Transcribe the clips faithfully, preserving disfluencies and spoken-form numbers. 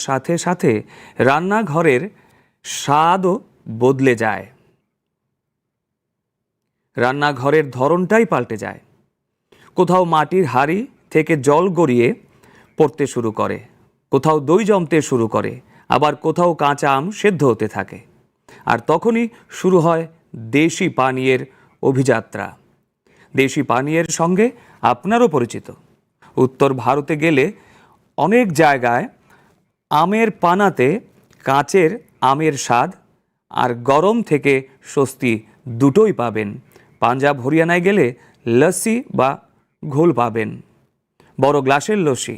সাথে সাথে রান্নাঘরের স্বাদও বদলে যায়। রান্নাঘরের ধরনটাই পাল্টে যায়। কোথাও মাটির হাঁড়ি থেকে জল গড়িয়ে পড়তে শুরু করে, কোথাও দই জমতে শুরু করে, আবার কোথাও কাঁচা আম সেদ্ধ হতে থাকে। আর তখনই শুরু হয় দেশি পানীয়ের অভিযাত্রা। দেশি পানীয়ের সঙ্গে আপনারও পরিচিত। উত্তর ভারতে গেলে অনেক জায়গায় আমের পানাতে কাঁচের আমের স্বাদ আর গরম থেকে স্বস্তি দুটোই পাবেন। পাঞ্জাব হরিয়ানায় গেলে লস্যি বা ঘোল পাবেন, বড় গ্লাসের লস্যি।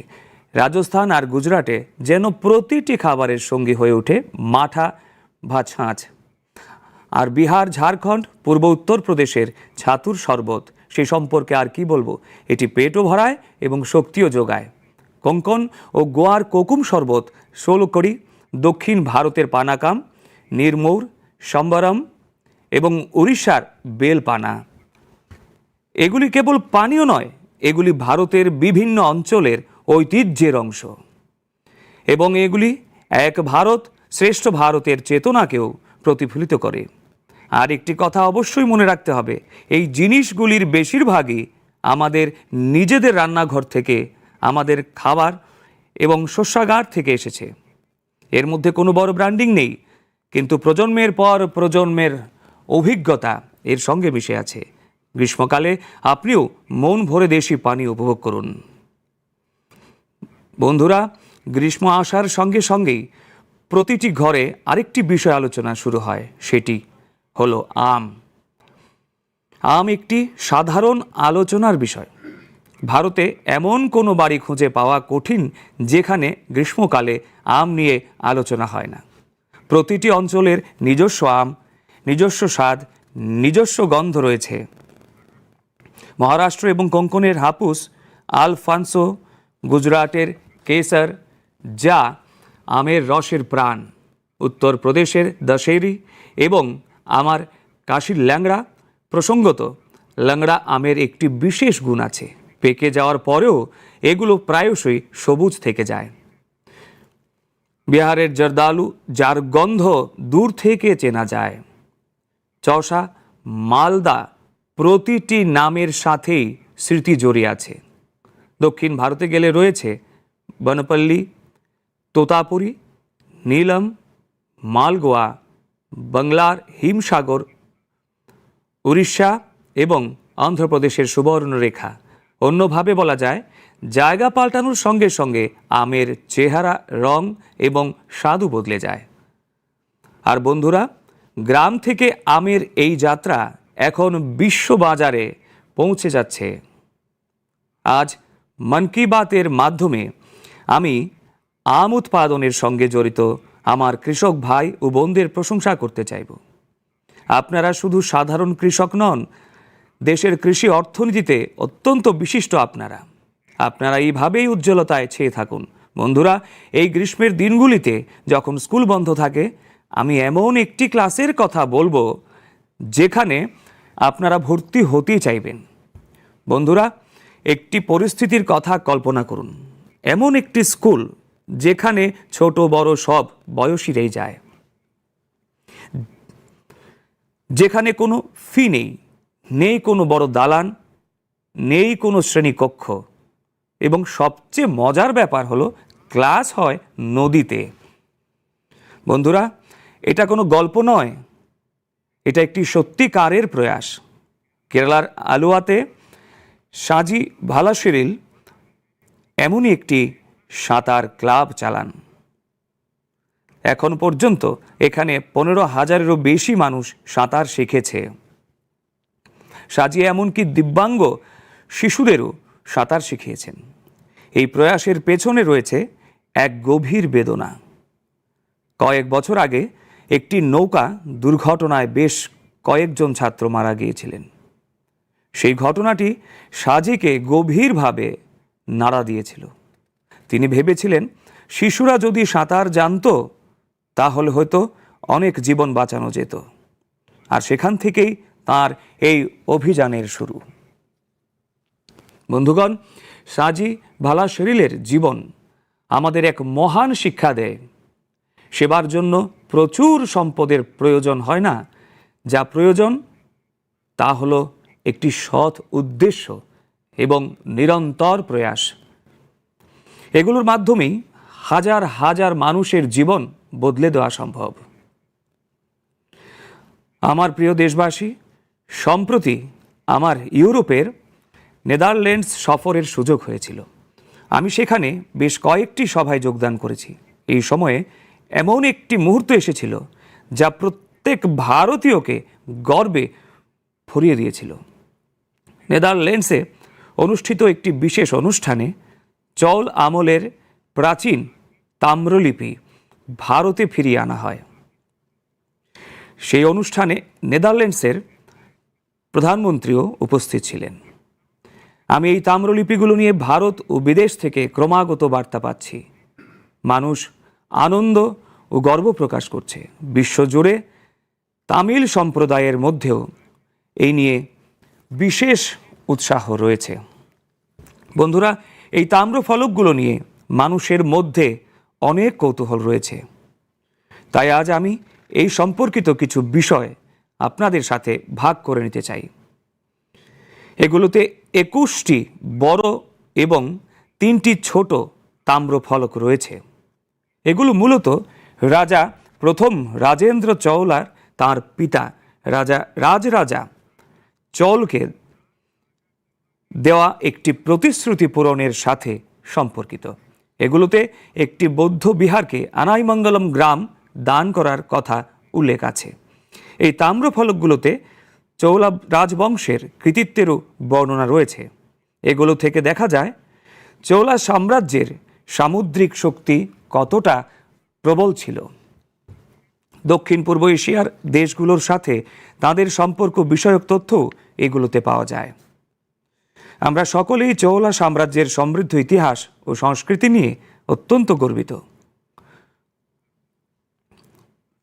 রাজস্থান আর গুজরাটে যেন প্রতিটি খাবারের সঙ্গী হয়ে ওঠে মাঠা বা ছাঁচ। আর বিহার, ঝাড়খণ্ড, পূর্ব উত্তর প্রদেশের ছাতুর শরবত, সে সম্পর্কে আর কি বলবো? এটি পেটও ভরায় এবং শক্তিও যোগায়। কোঙ্কণ ও গোয়ার কোকুম শরবত, সোলকড়ি, দক্ষিণ ভারতের পানাকাম, নির্মৌর, সম্বরম এবং উড়িষ্যার বেলপানা। এগুলি কেবল পানীয় নয়, এগুলি ভারতের বিভিন্ন অঞ্চলের ঐতিহ্যের অংশ এবং এগুলি এক ভারত শ্রেষ্ঠ ভারতের চেতনাকেও প্রতিফলিত করে। আর একটি কথা অবশ্যই মনে রাখতে হবে, এই জিনিসগুলির বেশিরভাগই আমাদের নিজেদের রান্নাঘর থেকে, আমাদের খাবার এবং শস্যাগার থেকে এসেছে। এর মধ্যে কোনো বড় ব্র্যান্ডিং নেই, কিন্তু প্রজন্মের পর প্রজন্মের অভিজ্ঞতা এর সঙ্গে মিশে আছে। গ্রীষ্মকালে আপনিও মন ভরে দেশি পানি উপভোগ করুন। বন্ধুরা, গ্রীষ্ম আসার সঙ্গে সঙ্গেই প্রতিটি ঘরে আরেকটি বিষয় আলোচনা শুরু হয়, সেটি হলো আম। আম একটি সাধারণ আলোচনার বিষয়। ভারতে এমন কোনো বাড়ি খুঁজে পাওয়া কঠিন, যেখানে গ্রীষ্মকালে আম নিয়ে আলোচনা হয় না। প্রতিটি অঞ্চলের নিজস্ব আম, নিজস্ব স্বাদ, নিজস্ব গন্ধ রয়েছে। মহারাষ্ট্র এবং কোঙ্কণের হাপুস, আলফানসো, গুজরাটের কেসার, যা আমের রসের প্রাণ। উত্তর প্রদেশের দশেরি এবং আমার কাশীর ল্যাংড়া, প্রসঙ্গত, ল্যাংড়া আমের একটি বিশেষ গুণ আছে, পেকে যাওয়ার পরেও এগুলো প্রায়শই সবুজ থেকে যায়। বিহারের জর্দালু, যার গন্ধ দূর থেকে চেনা যায়। চৌসা, মালদা, প্রতিটি নামের সাথেই স্মৃতি জড়িয়ে আছে। দক্ষিণ ভারতে গেলে রয়েছে বনপল্লী, তোতাপুরি, নীলম, মালগোয়া, বাংলার হিমসাগর, উড়িষ্যা এবং অন্ধ্রপ্রদেশের সুবর্ণরেখা। অন্যভাবে বলা যায়, জায়গা পাল্টানোর সঙ্গে সঙ্গে আমের চেহারা, রং এবং স্বাদও বদলে যায়। আর বন্ধুরা, গ্রাম থেকে আমের এই যাত্রা এখন বিশ্ববাজারে পৌঁছে যাচ্ছে। আজ মন কি বাতের মাধ্যমে আমি আম উৎপাদনের সঙ্গে জড়িত আমার কৃষক ভাই ও বোনদের প্রশংসা করতে চাইব। আপনারা শুধু সাধারণ কৃষক নন, দেশের কৃষি অর্থনীতিতে অত্যন্ত বিশিষ্ট আপনারা। আপনারা এইভাবেই উজ্জ্বলতায় ছেয়ে থাকুন। বন্ধুরা, এই গ্রীষ্মের দিনগুলিতে যখন স্কুল বন্ধ থাকে, আমি এমন একটি ক্লাসের কথা বলবো, যেখানে আপনারা ভর্তি হতে চাইবেন। বন্ধুরা, একটি পরিস্থিতির কথা কল্পনা করুন। এমন একটি স্কুল, যেখানে ছোট বড় সব বয়সীরাই যায়, যেখানে কোনো ফি নেই, নেই কোনো বড় দালান, নেই কোনো শ্রেণীকক্ষ, এবং সবচেয়ে মজার ব্যাপার হলো, ক্লাস হয় নদীতে। বন্ধুরা, এটা কোনো গল্প নয়, এটা একটি সত্যিকারের প্রয়াস। কেরালার আলুয়াতে সাজি ভালাশিরিল এমনই একটি সাঁতার ক্লাব চালান। এখন পর্যন্ত এখানে পনেরো হাজারেরও বেশি মানুষ সাঁতার শিখেছে। সাজি এমনকি দিব্যাঙ্গ শিশুদেরও সাঁতার শিখিয়েছেন। এই প্রয়াসের পেছনে রয়েছে এক গভীর বেদনা। কয়েক বছর আগে একটি নৌকা দুর্ঘটনায় বেশ কয়েকজন ছাত্র মারা গিয়েছিলেন। সেই ঘটনাটি সাজিকে গভীরভাবে নাড়া দিয়েছিল। তিনি ভেবেছিলেন, শিশুরা যদি সাঁতার জানতো, তাহলে হয়তো অনেক জীবন বাঁচানো যেত। আর সেখান থেকেই তার এই অভিযানের শুরু। বন্ধুগণ, সাজি ভালাশিরিলের জীবন আমাদের এক মহান শিক্ষা দেয়। সেবার জন্য প্রচুর সম্পদের প্রয়োজন হয় না, যা প্রয়োজন তা হলো একটি সৎ উদ্দেশ্য এবং নিরন্তর প্রয়াস। এগুলোর মাধ্যমেই হাজার হাজার মানুষের জীবন বদলে দেওয়া সম্ভব। আমার প্রিয় দেশবাসী, সম্প্রতি আমার ইউরোপের নেদারল্যান্ডস সফরের সুযোগ হয়েছিল। আমি সেখানে বেশ কয়েকটি সভায় যোগদান করেছি। এই সময়ে এমন একটি মুহূর্ত এসেছিল, যা প্রত্যেক ভারতীয়কে গর্বে ভরিয়ে দিয়েছিল। নেদারল্যান্ডসে অনুষ্ঠিত একটি বিশেষ অনুষ্ঠানে চোল আমলের প্রাচীন তাম্রলিপি ভারতে ফিরিয়ে আনা হয়। সেই অনুষ্ঠানে নেদারল্যান্ডসের প্রধানমন্ত্রীও উপস্থিত ছিলেন। আমি এই তাম্রলিপিগুলো নিয়ে ভারত ও বিদেশ থেকে ক্রমাগত বার্তা পাচ্ছি। মানুষ আনন্দ ও গর্ব প্রকাশ করছে। বিশ্বজুড়ে তামিল সম্প্রদায়ের মধ্যেও এই নিয়ে বিশেষ উৎসাহ রয়েছে। বন্ধুরা, এই তাম্রফলকগুলো নিয়ে মানুষের মধ্যে অনেক কৌতূহল রয়েছে। তাই আজ আমি এই সম্পর্কিত কিছু বিষয় আপনাদের সাথে ভাগ করে নিতে চাই। এগুলোতে একুশটি বড় এবং তিনটি ছোট তাম্রফলক রয়েছে। এগুলো মূলত রাজা প্রথম রাজেন্দ্র চৌল আর তাঁর পিতা রাজা রাজরাজা চৌলকে দেওয়া একটি প্রতিশ্রুতি পূরণের সাথে সম্পর্কিত। এগুলোতে একটি বৌদ্ধ বিহারকে আনাইমঙ্গলম গ্রাম দান করার কথা উল্লেখ আছে। এই তাম্রফলকগুলোতে চৌলা রাজবংশের কৃতিত্বেরও বর্ণনা রয়েছে। এগুলো থেকে দেখা যায় চৌলা সাম্রাজ্যের সামুদ্রিক শক্তি কতটা প্রবল ছিল। দক্ষিণ পূর্ব এশিয়ার দেশগুলোর সাথে তাদের সম্পর্ক বিষয়ক তথ্যও এগুলোতে পাওয়া যায়। আমরা সকলেই চৌলা সাম্রাজ্যের সমৃদ্ধ ইতিহাস ও সংস্কৃতি নিয়ে অত্যন্ত গর্বিত।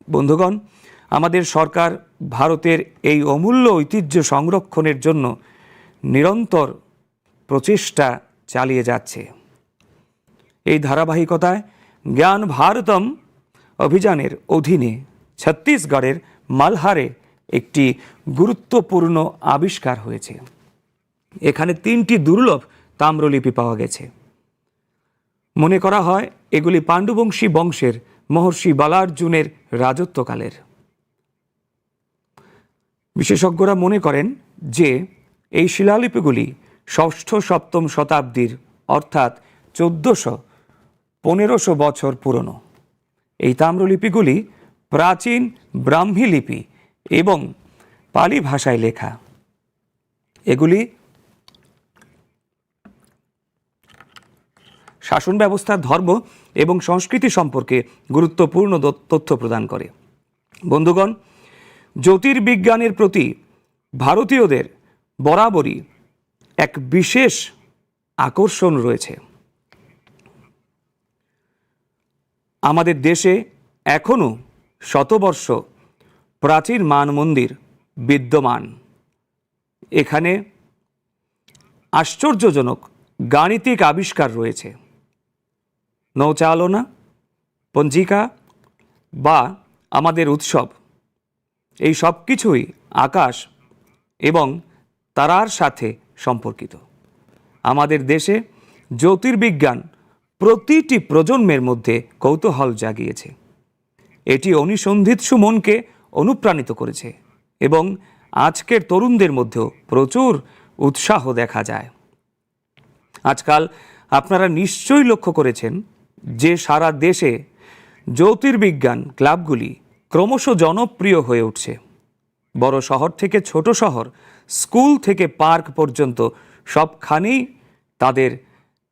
বন্ধুগণ, আমাদের সরকার ভারতের এই অমূল্য ঐতিহ্য সংরক্ষণের জন্য নিরন্তর প্রচেষ্টা চালিয়ে যাচ্ছে। এই ধারাবাহিকতায় জ্ঞান ভারতম অভিযানের অধীনে ছত্তিশগড়ের মালহারে একটি গুরুত্বপূর্ণ আবিষ্কার হয়েছে। এখানে তিনটি দুর্লভ তাম্রলিপি পাওয়া গেছে। মনে করা হয় এগুলি পাণ্ডুবংশী বংশের মহর্ষি বালার্জুনের রাজত্বকালের। বিশেষজ্ঞরা মনে করেন যে এই শিলালিপিগুলি ষষ্ঠ সপ্তম শতাব্দীর, অর্থাৎ চোদ্দশো পনেরোশো বছর পুরনো। এই তাম্রলিপিগুলি প্রাচীন ব্রাহ্মী লিপি এবং পালি ভাষায় লেখা। এগুলি শাসন ব্যবস্থা, ধর্ম এবং সংস্কৃতি সম্পর্কে গুরুত্বপূর্ণ দ-, তথ্য প্রদান করে। বন্ধুগণ, জ্যোতির্বিজ্ঞানের প্রতি ভারতীয়দের বরাবরই এক বিশেষ আকর্ষণ রয়েছে। আমাদের দেশে এখনও শতবর্ষ প্রাচীন মান মন্দির বিদ্যমান। এখানে আশ্চর্যজনক গাণিতিক আবিষ্কার রয়েছে। নৌচালনা, পঞ্জিকা বা আমাদের উৎসব, এই সব কিছুই আকাশ এবং তারার সাথে সম্পর্কিত। আমাদের দেশে জ্যোতির্বিজ্ঞান প্রতিটি প্রজন্মের মধ্যে কৌতূহল জাগিয়েছে। এটি অনুসন্ধিৎসু মনকে অনুপ্রাণিত করেছে এবং আজকের তরুণদের মধ্যেও প্রচুর উৎসাহ দেখা যায়। আজকাল আপনারা নিশ্চয়ই লক্ষ্য করেছেন যে সারা দেশে জ্যোতির্বিজ্ঞান ক্লাবগুলি ক্রমশ জনপ্রিয় হয়ে উঠছে। বড় শহর থেকে ছোট শহর, স্কুল থেকে পার্ক পর্যন্ত সবখানেই তাদের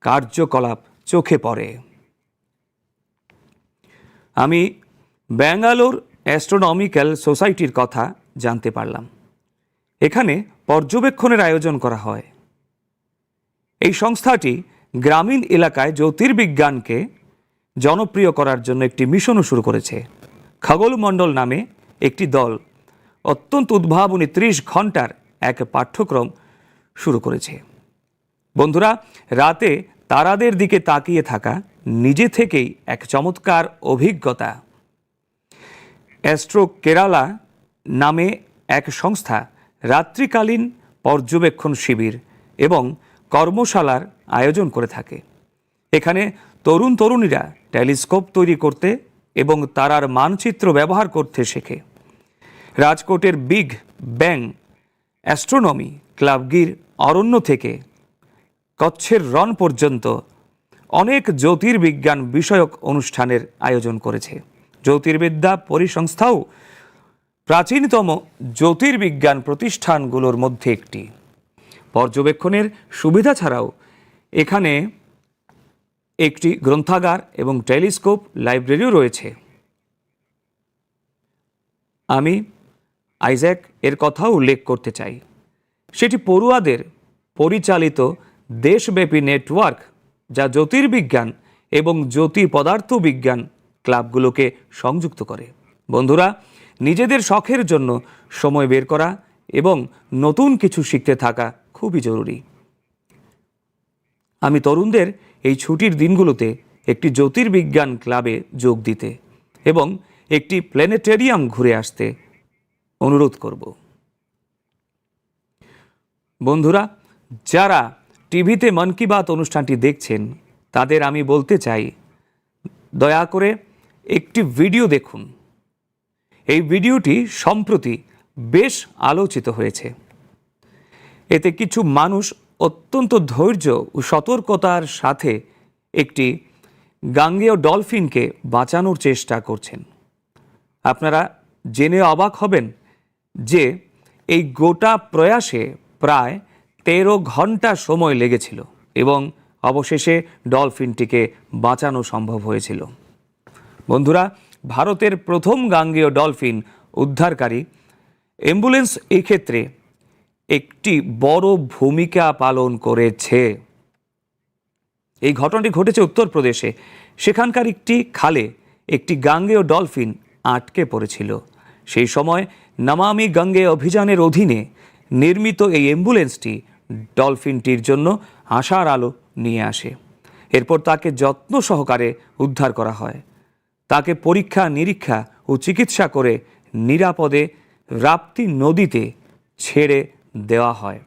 কার্যকলাপ চোখে পড়ে। আমি ব্যাঙ্গালোর অ্যাস্ট্রোনমিক্যাল সোসাইটির কথা জানতে পারলাম। এখানে পর্যবেক্ষণের আয়োজন করা হয়। এই সংস্থাটি গ্রামীণ এলাকায় জ্যোতির্বিজ্ঞানকে জনপ্রিয় করার জন্য একটি মিশনও শুরু করেছে। খগোল মণ্ডল নামে একটি দল অত্যন্ত উদ্ভাবনী ত্রিশ ঘন্টার এক পাঠ্যক্রম শুরু করেছে। বন্ধুরা, রাতে তারাদের দিকে তাকিয়ে থাকা নিজে থেকেই এক চমৎকার অভিজ্ঞতা। অ্যাস্ট্রো কেরালা নামে এক সংস্থা রাত্রিকালীন পর্যবেক্ষণ শিবির এবং কর্মশালার আয়োজন করে থাকে। এখানে তরুণ তরুণীরা টেলিস্কোপ তৈরি করতে এবং তারার মানচিত্র ব্যবহার করতে শেখে। রাজকোটের big bang astronomy club Gir অরণ্য থেকে কচ্ছের রন পর্যন্ত অনেক জ্যোতির্বিজ্ঞান বিষয়ক অনুষ্ঠানের আয়োজন করেছে। জ্যোতির্বিদ্যা পরিসংস্থাও প্রাচীনতম জ্যোতির্বিজ্ঞান প্রতিষ্ঠানগুলোর মধ্যে একটি। পর্যবেক্ষণের সুবিধা ছাড়াও এখানে একটি গ্রন্থাগার এবং টেলিস্কোপ লাইব্রেরিও রয়েছে। আমি আইজ্যাক এর কথাও উল্লেখ করতে চাই। সেটি পড়ুয়াদের পরিচালিত দেশব্যাপী নেটওয়ার্ক, যা জ্যোতির্বিজ্ঞান এবং জ্যোতি পদার্থবিজ্ঞান ক্লাবগুলোকে সংযুক্ত করে। বন্ধুরা, নিজেদের শখের জন্য সময় বের করা এবং নতুন কিছু শিখতে থাকা খুবই জরুরি। আমি তরুণদের এই ছুটির দিনগুলোতে একটি জ্যোতির্বিজ্ঞান ক্লাবে যোগ দিতে এবং একটি প্ল্যানেটেরিয়াম ঘুরে আসতে অনুরোধ করব। বন্ধুরা, যারা টিভিতে মন কি বাত অনুষ্ঠানটি দেখছেন, তাদের আমি বলতে চাই, দয়া করে একটি ভিডিও দেখুন। এই ভিডিওটি সম্প্রতি বেশ আলোচিত হয়েছে। এতে কিছু মানুষ অত্যন্ত ধৈর্য ও সতর্কতার সাথে একটি গাঙ্গেয় ডলফিনকে বাঁচানোর চেষ্টা করছেন। আপনারা জেনে অবাক হবেন যে এই গোটা প্রয়াসে প্রায় তেরো ঘন্টা সময় লেগেছিল এবং অবশেষে ডলফিনটিকে বাঁচানো সম্ভব হয়েছিল। বন্ধুরা, ভারতের প্রথম গাঙ্গেয় ডলফিন উদ্ধারকারী অ্যাম্বুলেন্স এই ক্ষেত্রে একটি বড় ভূমিকা পালন করেছে। এই ঘটনাটি ঘটেছে উত্তরপ্রদেশে। সেখানকার একটি খালে একটি গাঙ্গেয় ডলফিন আটকে পড়েছিল। সেই সময় নমামি গঙ্গে অভিযানের অধীনে নির্মিত এই অ্যাম্বুলেন্সটি ডলফিনটির জন্য আশার আলো নিয়ে আসে। এরপর তাকে যত্ন সহকারে উদ্ধার করা হয়। তাকে পরীক্ষা নিরীক্ষা ও চিকিৎসা করে নিরাপদে রাপ্তি নদীতে ছেড়ে দেওয়া হয়।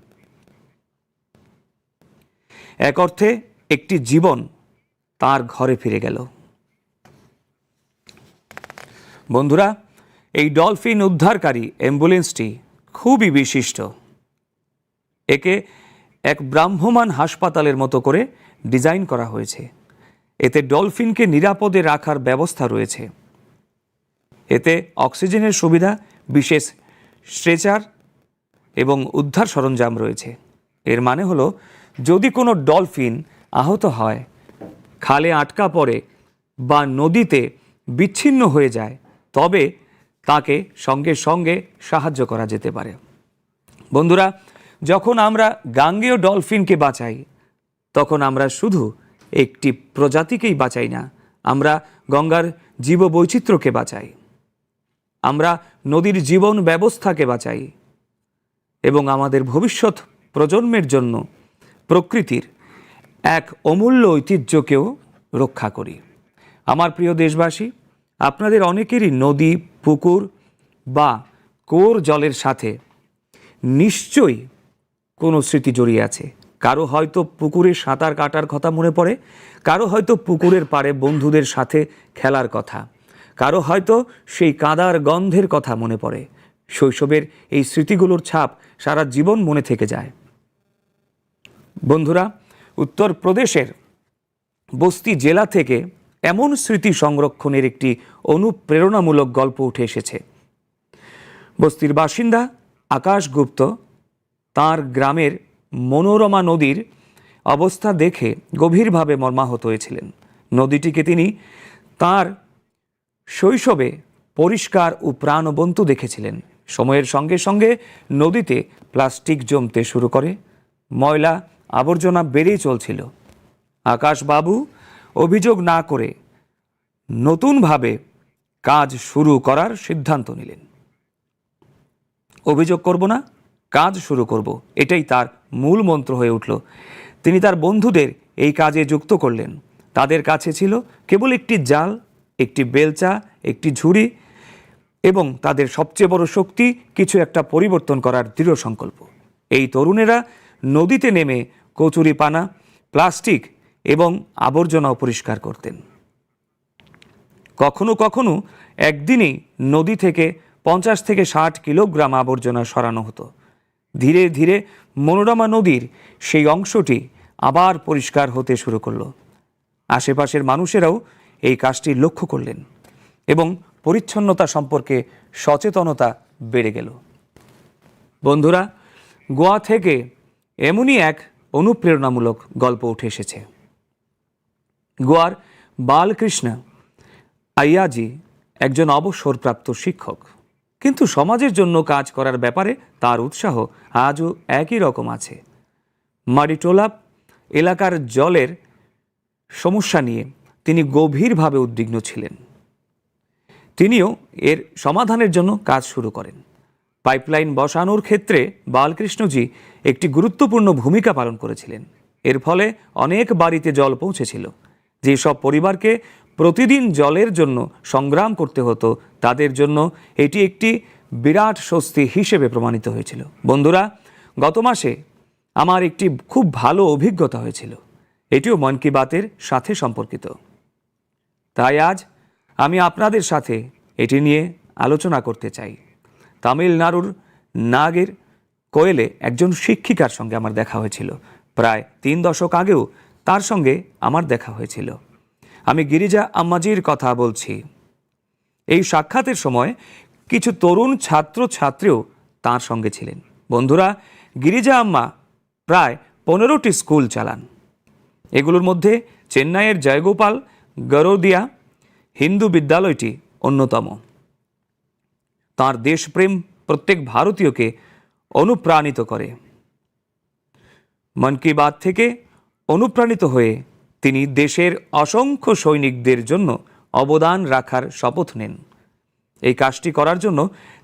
এক অর্থে একটি জীবন তার ঘরে ফিরে গেল। বন্ধুরা, এই ডলফিন উদ্ধারকারী অ্যাম্বুলেন্সটি খুবই বিশিষ্ট। একে এক ভ্রাম্যমাণ হাসপাতালের মতো করে ডিজাইন করা হয়েছে। এতে ডলফিনকে নিরাপদে রাখার ব্যবস্থা রয়েছে। এতে অক্সিজেনের সুবিধা, বিশেষ স্ট্রেচার এবং উদ্ধার সরঞ্জাম রয়েছে। এর মানে হলো, যদি কোনো ডলফিন আহত হয়, খালে আটকা পড়ে বা নদীতে বিচ্ছিন্ন হয়ে যায়, তবে তাকে সঙ্গে সঙ্গে সাহায্য করা যেতে পারে। বন্ধুরা, যখন আমরা গাঙ্গেয় ডলফিনকে বাঁচাই, তখন আমরা শুধু একটি প্রজাতিকেই বাঁচাই না, আমরা গঙ্গার জীববৈচিত্র্যকে বাঁচাই, আমরা নদীর জীবন ব্যবস্থাকে বাঁচাই এবং আমাদের ভবিষ্যৎ প্রজন্মের জন্য প্রকৃতির এক অমূল্য ঐতিহ্যকেও রক্ষা করি। আমার প্রিয় দেশবাসী, আপনাদের অনেকেরই নদী, পুকুর বা কুয়োর জলের সাথে নিশ্চয়ই কোনো স্মৃতি জড়িয়ে আছে। কারো হয়তো পুকুরে সাঁতার কাটার কথা মনে পড়ে, কারো হয়তো পুকুরের পাড়ে বন্ধুদের সাথে খেলার কথা, কারো হয়তো সেই কাদার গন্ধের কথা মনে পড়ে। শৈশবের এই স্মৃতিগুলোর ছাপ সারা জীবন মনে থেকে যায়। বন্ধুরা, উত্তর প্রদেশের বস্তি জেলা থেকে এমন স্মৃতি সংরক্ষণের একটি অনুপ্রেরণামূলক গল্প উঠে এসেছে। বস্তির বাসিন্দা আকাশ গুপ্ত তার গ্রামের মনোরমা নদীর অবস্থা দেখে গভীরভাবে মর্মাহত হয়েছিলেন। নদীটিকে তিনি তার শৈশবে পরিষ্কার ও প্রাণবন্ত দেখেছিলেন। সময়ের সঙ্গে সঙ্গে নদীতে প্লাস্টিক জমতে শুরু করে, ময়লা আবর্জনা বেড়েই চলছিল। আকাশবাবু অভিযোগ না করে নতুনভাবে কাজ শুরু করার সিদ্ধান্ত নিলেন। অভিযোগ করব না, কাজ শুরু করব, এটাই তার মূল মন্ত্র হয়ে উঠল। তিনি তার বন্ধুদের এই কাজে যুক্ত করলেন। তাদের কাছে ছিল কেবল একটি জাল, একটি বেলচা, একটি ঝুড়ি এবং তাদের সবচেয়ে বড় শক্তি কিছু একটা পরিবর্তন করার দৃঢ় সংকল্প। এই তরুণেরা নদীতে নেমে কচুরিপানা, প্লাস্টিক এবং আবর্জনা পরিষ্কার করতেন। কখনো কখনো একদিনেই নদী থেকে পঞ্চাশ থেকে ষাট কিলোগ্রাম আবর্জনা সরানো হতো। ধীরে ধীরে মনোরমা নদীর সেই অংশটি আবার পরিষ্কার হতে শুরু করলো। আশেপাশের মানুষেরাও এই কাজটি লক্ষ্য করলেন এবং পরিচ্ছন্নতা সম্পর্কে সচেতনতা বেড়ে গেল। বন্ধুরা, গোয়া থেকে এমনই এক অনুপ্রেরণামূলক গল্প উঠে এসেছে। গোয়ার বালকৃষ্ণ আইয়াজি একজন অবসরপ্রাপ্ত শিক্ষক, কিন্তু সমাজের জন্য কাজ করার ব্যাপারে তার উৎসাহ আজও একই রকম আছে। মাডিটোলা এলাকার জলের সমস্যা নিয়ে তিনি গভীরভাবে উদ্বিগ্ন ছিলেন। তিনিও এর সমাধানের জন্য কাজ শুরু করেন। পাইপলাইন বসানোর ক্ষেত্রে বালকৃষ্ণজি একটি গুরুত্বপূর্ণ ভূমিকা পালন করেছিলেন। এর ফলে অনেক বাড়িতে জল পৌঁছেছিল। যেসব পরিবারকে প্রতিদিন জলের জন্য সংগ্রাম করতে হতো, তাদের জন্য এটি একটি বিরাট স্বস্তি হিসেবে প্রমাণিত হয়েছিল। বন্ধুরা, গত মাসে আমার একটি খুব ভালো অভিজ্ঞতা হয়েছিল। এটিও মন কি বাতের সাথে সম্পর্কিত। তাই আজ আমি আপনাদের সাথে এটি নিয়ে আলোচনা করতে চাই। তামিলনাড়ুর নাগের কোয়েলে একজন শিক্ষিকার সঙ্গে আমার দেখা হয়েছিল। প্রায় তিন দশক আগেও তার সঙ্গে আমার দেখা হয়েছিল। আমি গিরিজা আম্মাজির কথা বলছি। এই সাক্ষাতের সময় কিছু তরুণ ছাত্র ছাত্রীও তার সঙ্গে ছিলেন। বন্ধুরা, গিরিজা আম্মা প্রায় পনেরোটি স্কুল চালান। এগুলোর মধ্যে চেন্নাইয়ের জয়গোপাল গরোদিয়া হিন্দু বিদ্যালয়টি অন্যতম। তার দেশপ্রেম প্রত্যেক ভারতীয়কে অনুপ্রাণিত করে। মন কি বাত থেকে অনুপ্রাণিত হয়ে তিনি দেশের অসংখ্য সৈনিকদের জন্য অবদান রাখার শপথ নেন। এই কাজটি করার জন্য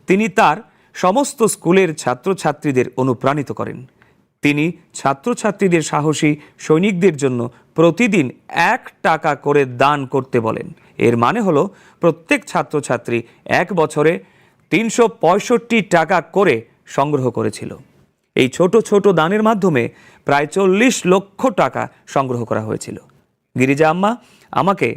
তিনি তার সমস্ত স্কুলের ছাত্রছাত্রীদের অনুপ্রাণিত করেন। তিনি ছাত্রছাত্রীদের সাহসী সৈনিকদের জন্য প্রতিদিন এক টাকা করে দান করতে বলেন। এর মানে হলো প্রত্যেক ছাত্রছাত্রী এক বছরে তিনশো পঁয়ষট্টি টাকা করে সংগ্রহ করেছিল। এই ছোট ছোট দানের মাধ্যমে প্রায় চল্লিশ লক্ষ টাকা সংগ্রহ করা হয়েছিল। গিরিজা আম্মা আমাকে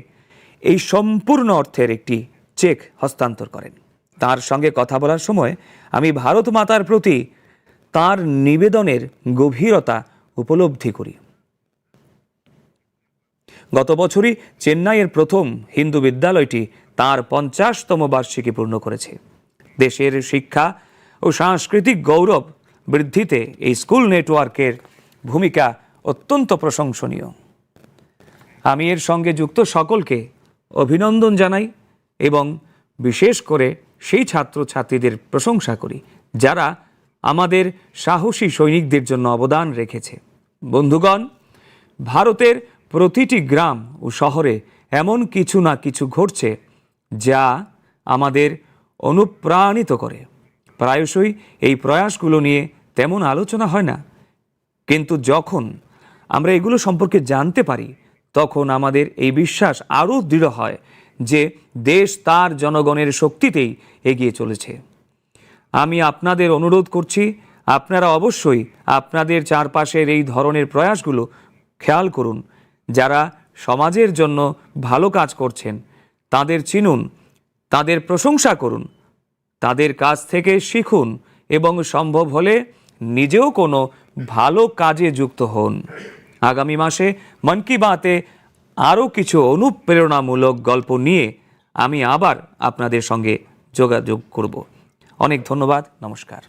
এই সম্পূর্ণ অর্থের একটি চেক হস্তান্তর করেন। তার সঙ্গে কথা বলার সময় আমি ভারত মাতার প্রতি তার নিবেদনের গভীরতা উপলব্ধি করি। গত বছরই চেন্নাইয়ের প্রথম হিন্দু বিদ্যালয়টি তার পঞ্চাশতম বার্ষিকী পূর্ণ করেছে। দেশের শিক্ষা ও সাংস্কৃতিক গৌরব বৃদ্ধিতে এই স্কুল নেটওয়ার্কের ভূমিকা অত্যন্ত প্রশংসনীয়। আমি এর সঙ্গে যুক্ত সকলকে অভিনন্দন জানাই এবং বিশেষ করে সেই ছাত্রছাত্রীদের প্রশংসা করি, যারা আমাদের সাহসী সৈনিকদের জন্য অবদান রেখেছে। বন্ধুগণ, ভারতের প্রতিটি গ্রাম ও শহরে এমন কিছু না কিছু ঘটছে, যা আমাদের অনুপ্রাণিত করে। প্রায়শই এই প্রয়াসগুলো নিয়ে তেমন আলোচনা হয় না, কিন্তু যখন আমরা এগুলো সম্পর্কে জানতে পারি, তখন আমাদের এই বিশ্বাস আরও দৃঢ় হয় যে দেশ তার জনগণের শক্তিতেই এগিয়ে চলেছে। আমি আপনাদের অনুরোধ করছি, আপনারা অবশ্যই আপনাদের চারপাশের এই ধরনের প্রয়াসগুলো খেয়াল করুন। যারা সমাজের জন্য ভালো কাজ করছেন, তাদের চিনুন, তাদের প্রশংসা করুন, তাদের কাছ থেকে শিখুন এবং সম্ভব হলে নিজেও কোনো ভালো কাজে যুক্ত হন। আগামী মাসে মন কি বাতে আরও কিছু অনুপ্রেরণামূলক গল্প নিয়ে আমি আবার আপনাদের সঙ্গে যোগাযোগ করব। অনেক ধন্যবাদ। নমস্কার।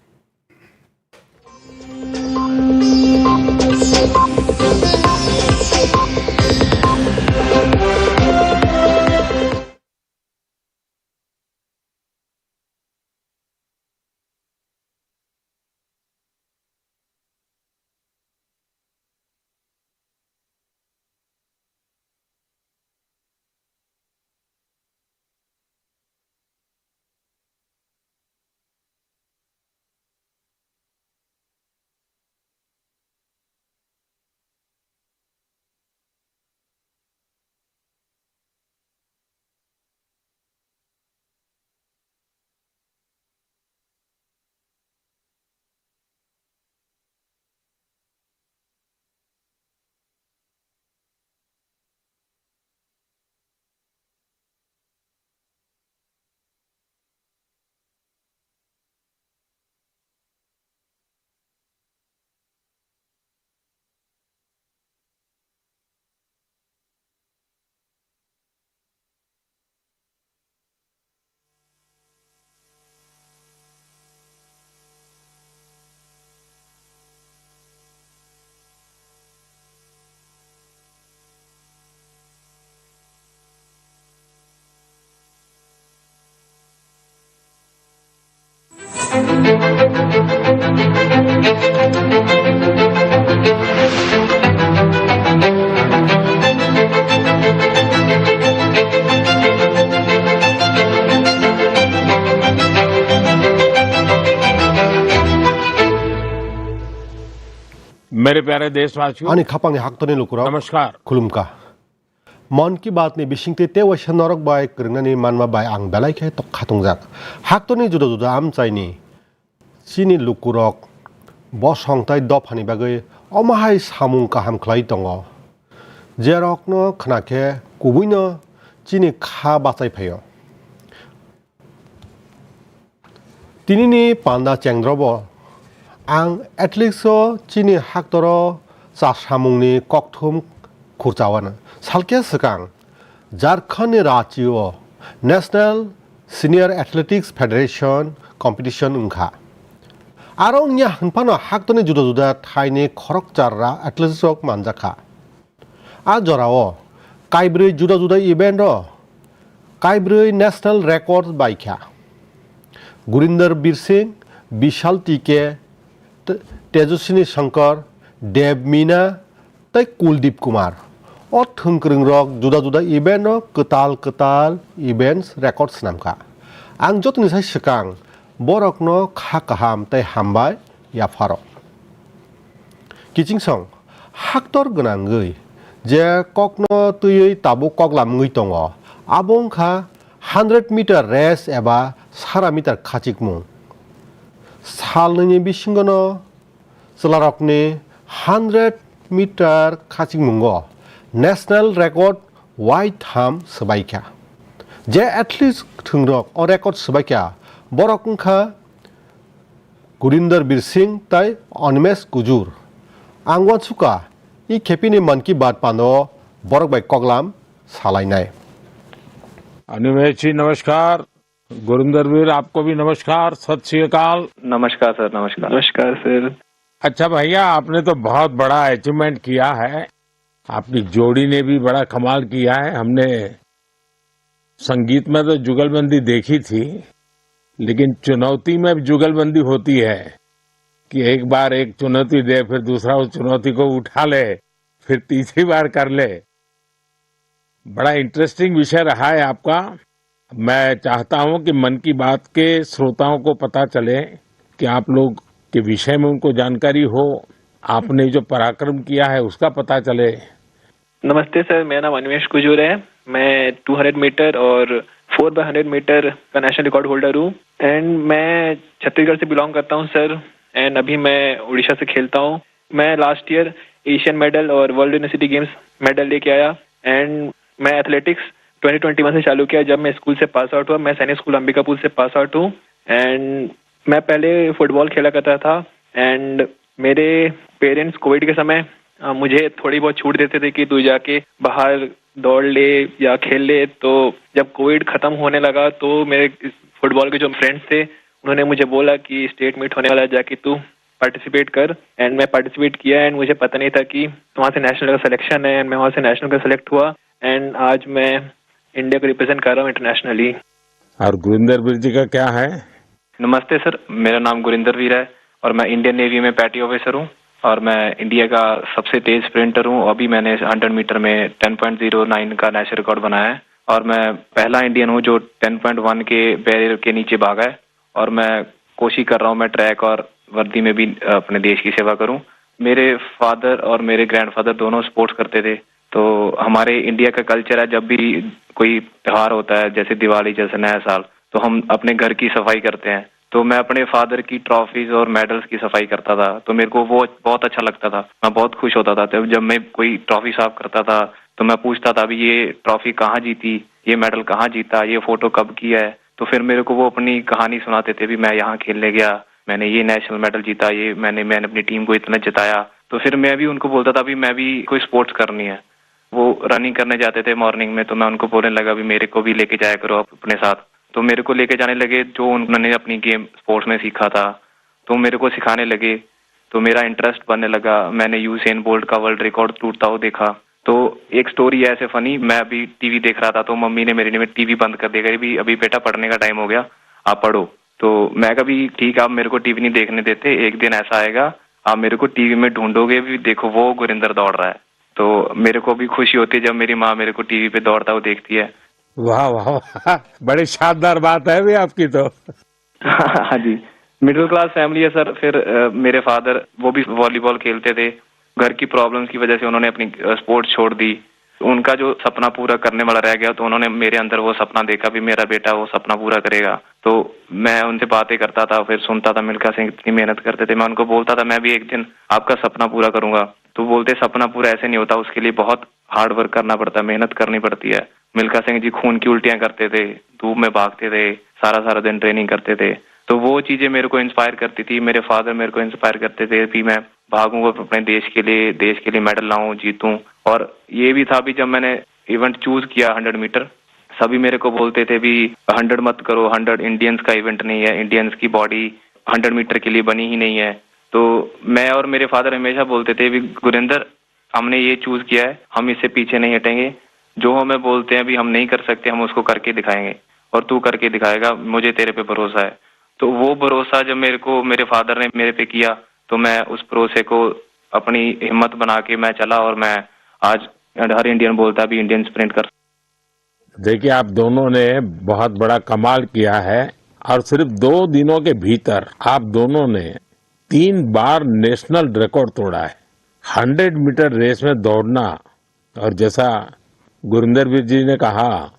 मेरे प्यारे देशवासियों, Ani khapangni haktorni lukurok, namaskar. Khulumkha. Mon Ki Baat ni bisingtwi tei waisa norok bai kwrwngnani manma bai ang belai khe tok khatungjak. Haktorni juda juda amchaini chini lukurok bosong tei dophani bagwi omo hai samung kaham khlai tongo, jerokno khna khe kubuino chini kha bachai phaio. Tinini panda chengdrobo ang athletics o chini haktoro chasamungni kokthum khurchawana. Salkhe swkang Jharkhand ni Ranchi o National Senior Athletics Federation competition wngkha. Aro wngya hwnphano haktorni juda juda thaini khorokcharra athletics rok manjakha. A jorao kaibrwi juda juda event o kaibrwi national record baikha. Gurinder Bir Singh, Bishal T K, Te-, Tejaswini Shankar, Dev Meena tei Kuldeep Kumar. O thwngkwrwngrok juda juda event o kwtal kwtal events record swnamkha. Ang jotoni sai swkang borokno kha kaham tei hambai yapharo. Kichingsong haktor gwnangwi je kokno twiwi tabuk koklam wngwi tongo, abo wngkha hundred meter race eba sara meter khachikmung. Salnwini bisingono chwlarokni hundred meter khachikmungo national record waitham swbaikha. Je athlete thwngrok o record swbaikha, borok wngkha Gurinder Bir Singh tei Animesh Kujur. Ang uansukha, i khepini Mann Ki Baat pano borok bai koklam salainai. Animesh ji, namaskar. Gurinder वीर, आपको भी नमस्कार, सत श्री अकाल। नमस्कार सर, नमस्कार। नमस्कार सर। अच्छा भैया, आपने तो बहुत बड़ा अचीवमेंट किया है, आपकी जोड़ी ने भी बड़ा कमाल किया है। हमने संगीत में तो जुगलबंदी देखी थी, लेकिन चुनौती में भी जुगलबंदी होती है कि एक बार एक चुनौती दे, फिर दूसरा उस चुनौती को उठा ले, फिर तीसरी बार कर ले। बड़ा इंटरेस्टिंग विषय रहा है आपका। मैं चाहता हूं कि मन की बात के श्रोताओं को पता चले कि आप लोग के विषय में उनको जानकारी हो, आपने जो पराक्रम किया है उसका पता चले। नमस्ते सर, मेरा नाम अनिमेश कुजूर है। मैं टू हंड्रेड मीटर और फोर बाय हंड्रेड मीटर का नेशनल रिकॉर्ड होल्डर हूँ एंड मैं छत्तीसगढ़ से बिलोंग करता हूँ सर। एंड अभी मैं उड़ीसा से खेलता हूँ। मैं लास्ट ईयर एशियन मेडल और वर्ल्ड यूनिवर्सिटी गेम्स मेडल लेके आया एंड मैं एथलेटिक्स ट्वेंटी ट्वेंटी वन से चालू किया। जब मैं स्कूल से पास आउट हुआ, मैं सैनिक स्कूल अंबिकापुर से पास आउट हूँ एंड मैं पहले फुटबॉल खेला करता था एंड मेरे पेरेंट्स कोविड के समय अ, मुझे थोड़ी बहुत छूट देते थे कि तू जाके बाहर दौड़ ले या खेल ले। तो जब कोविड खत्म होने लगा तो मेरे फुटबॉल के जो फ्रेंड्स थे उन्होंने मुझे बोला कि स्टेट मीट होने वाला है, जाके तू पार्टिसिपेट कर। एंड मैं पार्टिसिपेट किया एंड मुझे पता नहीं था कि वहाँ से नेशनल का सिलेक्शन है एंड मैं वहाँ से नेशनल का सिलेक्ट हुआ एंड आज मैं इंडिया को रिप्रेजेंट कर रहा हूँ इंटरनेशनली। और गुरिंदर वीर जी का क्या है? नमस्ते सर, मेरा नाम गुरिंदर वीर है और मैं इंडियन नेवी में पैटी ऑफिसर हूँ और मैं इंडिया का सबसे तेज स्प्रिंटर हूँ। अभी मैंने हंड्रेड मीटर में टेन पॉइंट ज़ीरो नाइन का नेशनल रिकॉर्ड बनाया है और मैं पहला इंडियन हूँ जो टेन पॉइंट वन के बैरियर के नीचे भागा है और मैं कोशिश कर रहा हूँ मैं ट्रैक और वर्दी में भी अपने देश की सेवा करूँ। मेरे फादर और मेरे ग्रैंडफादर दोनों स्पोर्ट्स करते थे, तो हमारे इंडिया का कल्चर है, जब भी कोई त्योहार होता है, जैसे दिवाली, जैसे नया साल, तो हम अपने घर की सफाई करते हैं। तो मैं अपने फादर की ट्रॉफीज और मेडल्स की सफाई करता था, तो मेरे को वो बहुत अच्छा लगता था, मैं बहुत खुश होता था। तब जब मैं कोई ट्रॉफी साफ करता था, तो मैं पूछता था, "अभी ये ट्रॉफी कहाँ जीती, ये मेडल कहाँ जीता, ये फोटो कब की है?" तो फिर मेरे को वो अपनी कहानी सुनाते थे, "भी मैं यहाँ खेलने गया, मैंने ये नेशनल मेडल जीता, ये मैंने, मैंने अपनी टीम को इतना जिताया।" तो फिर मैं भी उनको बोलता था, "भी मैं भी कोई स्पोर्ट्स करनी है।" वो रनिंग करने जाते थे मॉर्निंग में, तो मैं उनको बोलने लगा, "भी मेरे को भी लेके जाया करो आप अपने साथ।" तो मेरे को लेके जाने लगे, जो उन्होंने अपनी गेम स्पोर्ट्स में सीखा था, तो मेरे को सिखाने लगे, तो मेरा इंटरेस्ट बनने लगा। मैंने यूसेन बोल्ट का वर्ल्ड रिकॉर्ड टूटता हुआ देखा। तो एक स्टोरी है ऐसे फनी, मैं अभी टीवी देख रहा था, तो मम्मी ने मेरी ने टीवी बंद कर दिया, कह रही, "भी अभी बेटा पढ़ने का टाइम हो गया, आप पढ़ो।" तो मैं कहा भी, "ठीक है, आप मेरे को टीवी नहीं देखने देते, एक दिन ऐसा आएगा, आप मेरे को टीवी में ढूंढोगे भी, देखो वो गुरिंदर दौड़ रहा है।" तो मेरे को भी खुशी होती है जब मेरी माँ मेरे को टीवी पे दौड़ता हुआ देखती है। वाह, वाह, वाह। बड़ी शानदार बात है भी आपकी तो। हाँ जी, मिडिल क्लास फैमिली है सर। फिर, अ, मेरे फादर, वो भी वॉलीबॉल खेलते थे। घर की प्रॉब्लम्स की वजह से उन्होंने अपनी, अ, स्पोर्ट्स छोड़ दी। उनका जो सपना पूरा करने वाला रह गया, तो उन्होंने मेरे अंदर वो सपना देखा भी मेरा बेटा वो सपना पूरा करेगा। तो मैं उनसे बातें करता था, फिर सुनता था मिल्खा सिंह इतनी मेहनत करते थे। मैं उनको बोलता था, "मैं भी एक दिन आपका सपना पूरा करूंगा।" तो बोलते, "सपना पूरा ऐसे नहीं होता, उसके लिए बहुत हार्ड वर्क करना पड़ता है, मेहनत करनी पड़ती है।" मिल्खा सिंह जी खून की उल्टियां करते थे, धूप में भागते थे, सारा सारा दिन ट्रेनिंग करते थे। तो वो चीजें मेरे को इंस्पायर करती थी। मेरे फादर मेरे को इंस्पायर करते थे कि मैं भागूं अपने देश के लिए, देश के लिए मेडल लाऊं, जीतूं। और ये भी था भी, जब मैंने इवेंट चूज किया हंड्रेड मीटर, सभी मेरे को बोलते थे भी, "हंड्रेड मत करो, हंड्रेड इंडियंस का इवेंट नहीं है, इंडियंस की बॉडी हंड्रेड मीटर के लिए बनी ही नहीं है।" तो मैं और मेरे फादर हमेशा बोलते थे भी, "गुरिंदर, हमने ये चूज किया है, हम इससे पीछे नहीं हटेंगे। जो हमें बोलते हैं अभी हम नहीं कर सकते, हम उसको करके दिखाएंगे और तू करके दिखाएगा, मुझे तेरे पे भरोसा है।" तो वो भरोसा जब मेरे को मेरे फादर ने मेरे पे किया, तो मैं उस भरोसे को अपनी हिम्मत बना के मैं चला और मैं आज हर इंडियन बोलता भी इंडियन स्प्रिंट कर। देखिए, आप दोनों ने बहुत बड़ा कमाल किया है और सिर्फ दो दिनों के भीतर आप दोनों ने तीन बार नेशनल रिकॉर्ड तोड़ा है। हंड्रेड मीटर रेस में दौड़ना, और जैसा गुरिंदर वीर जी ने कहा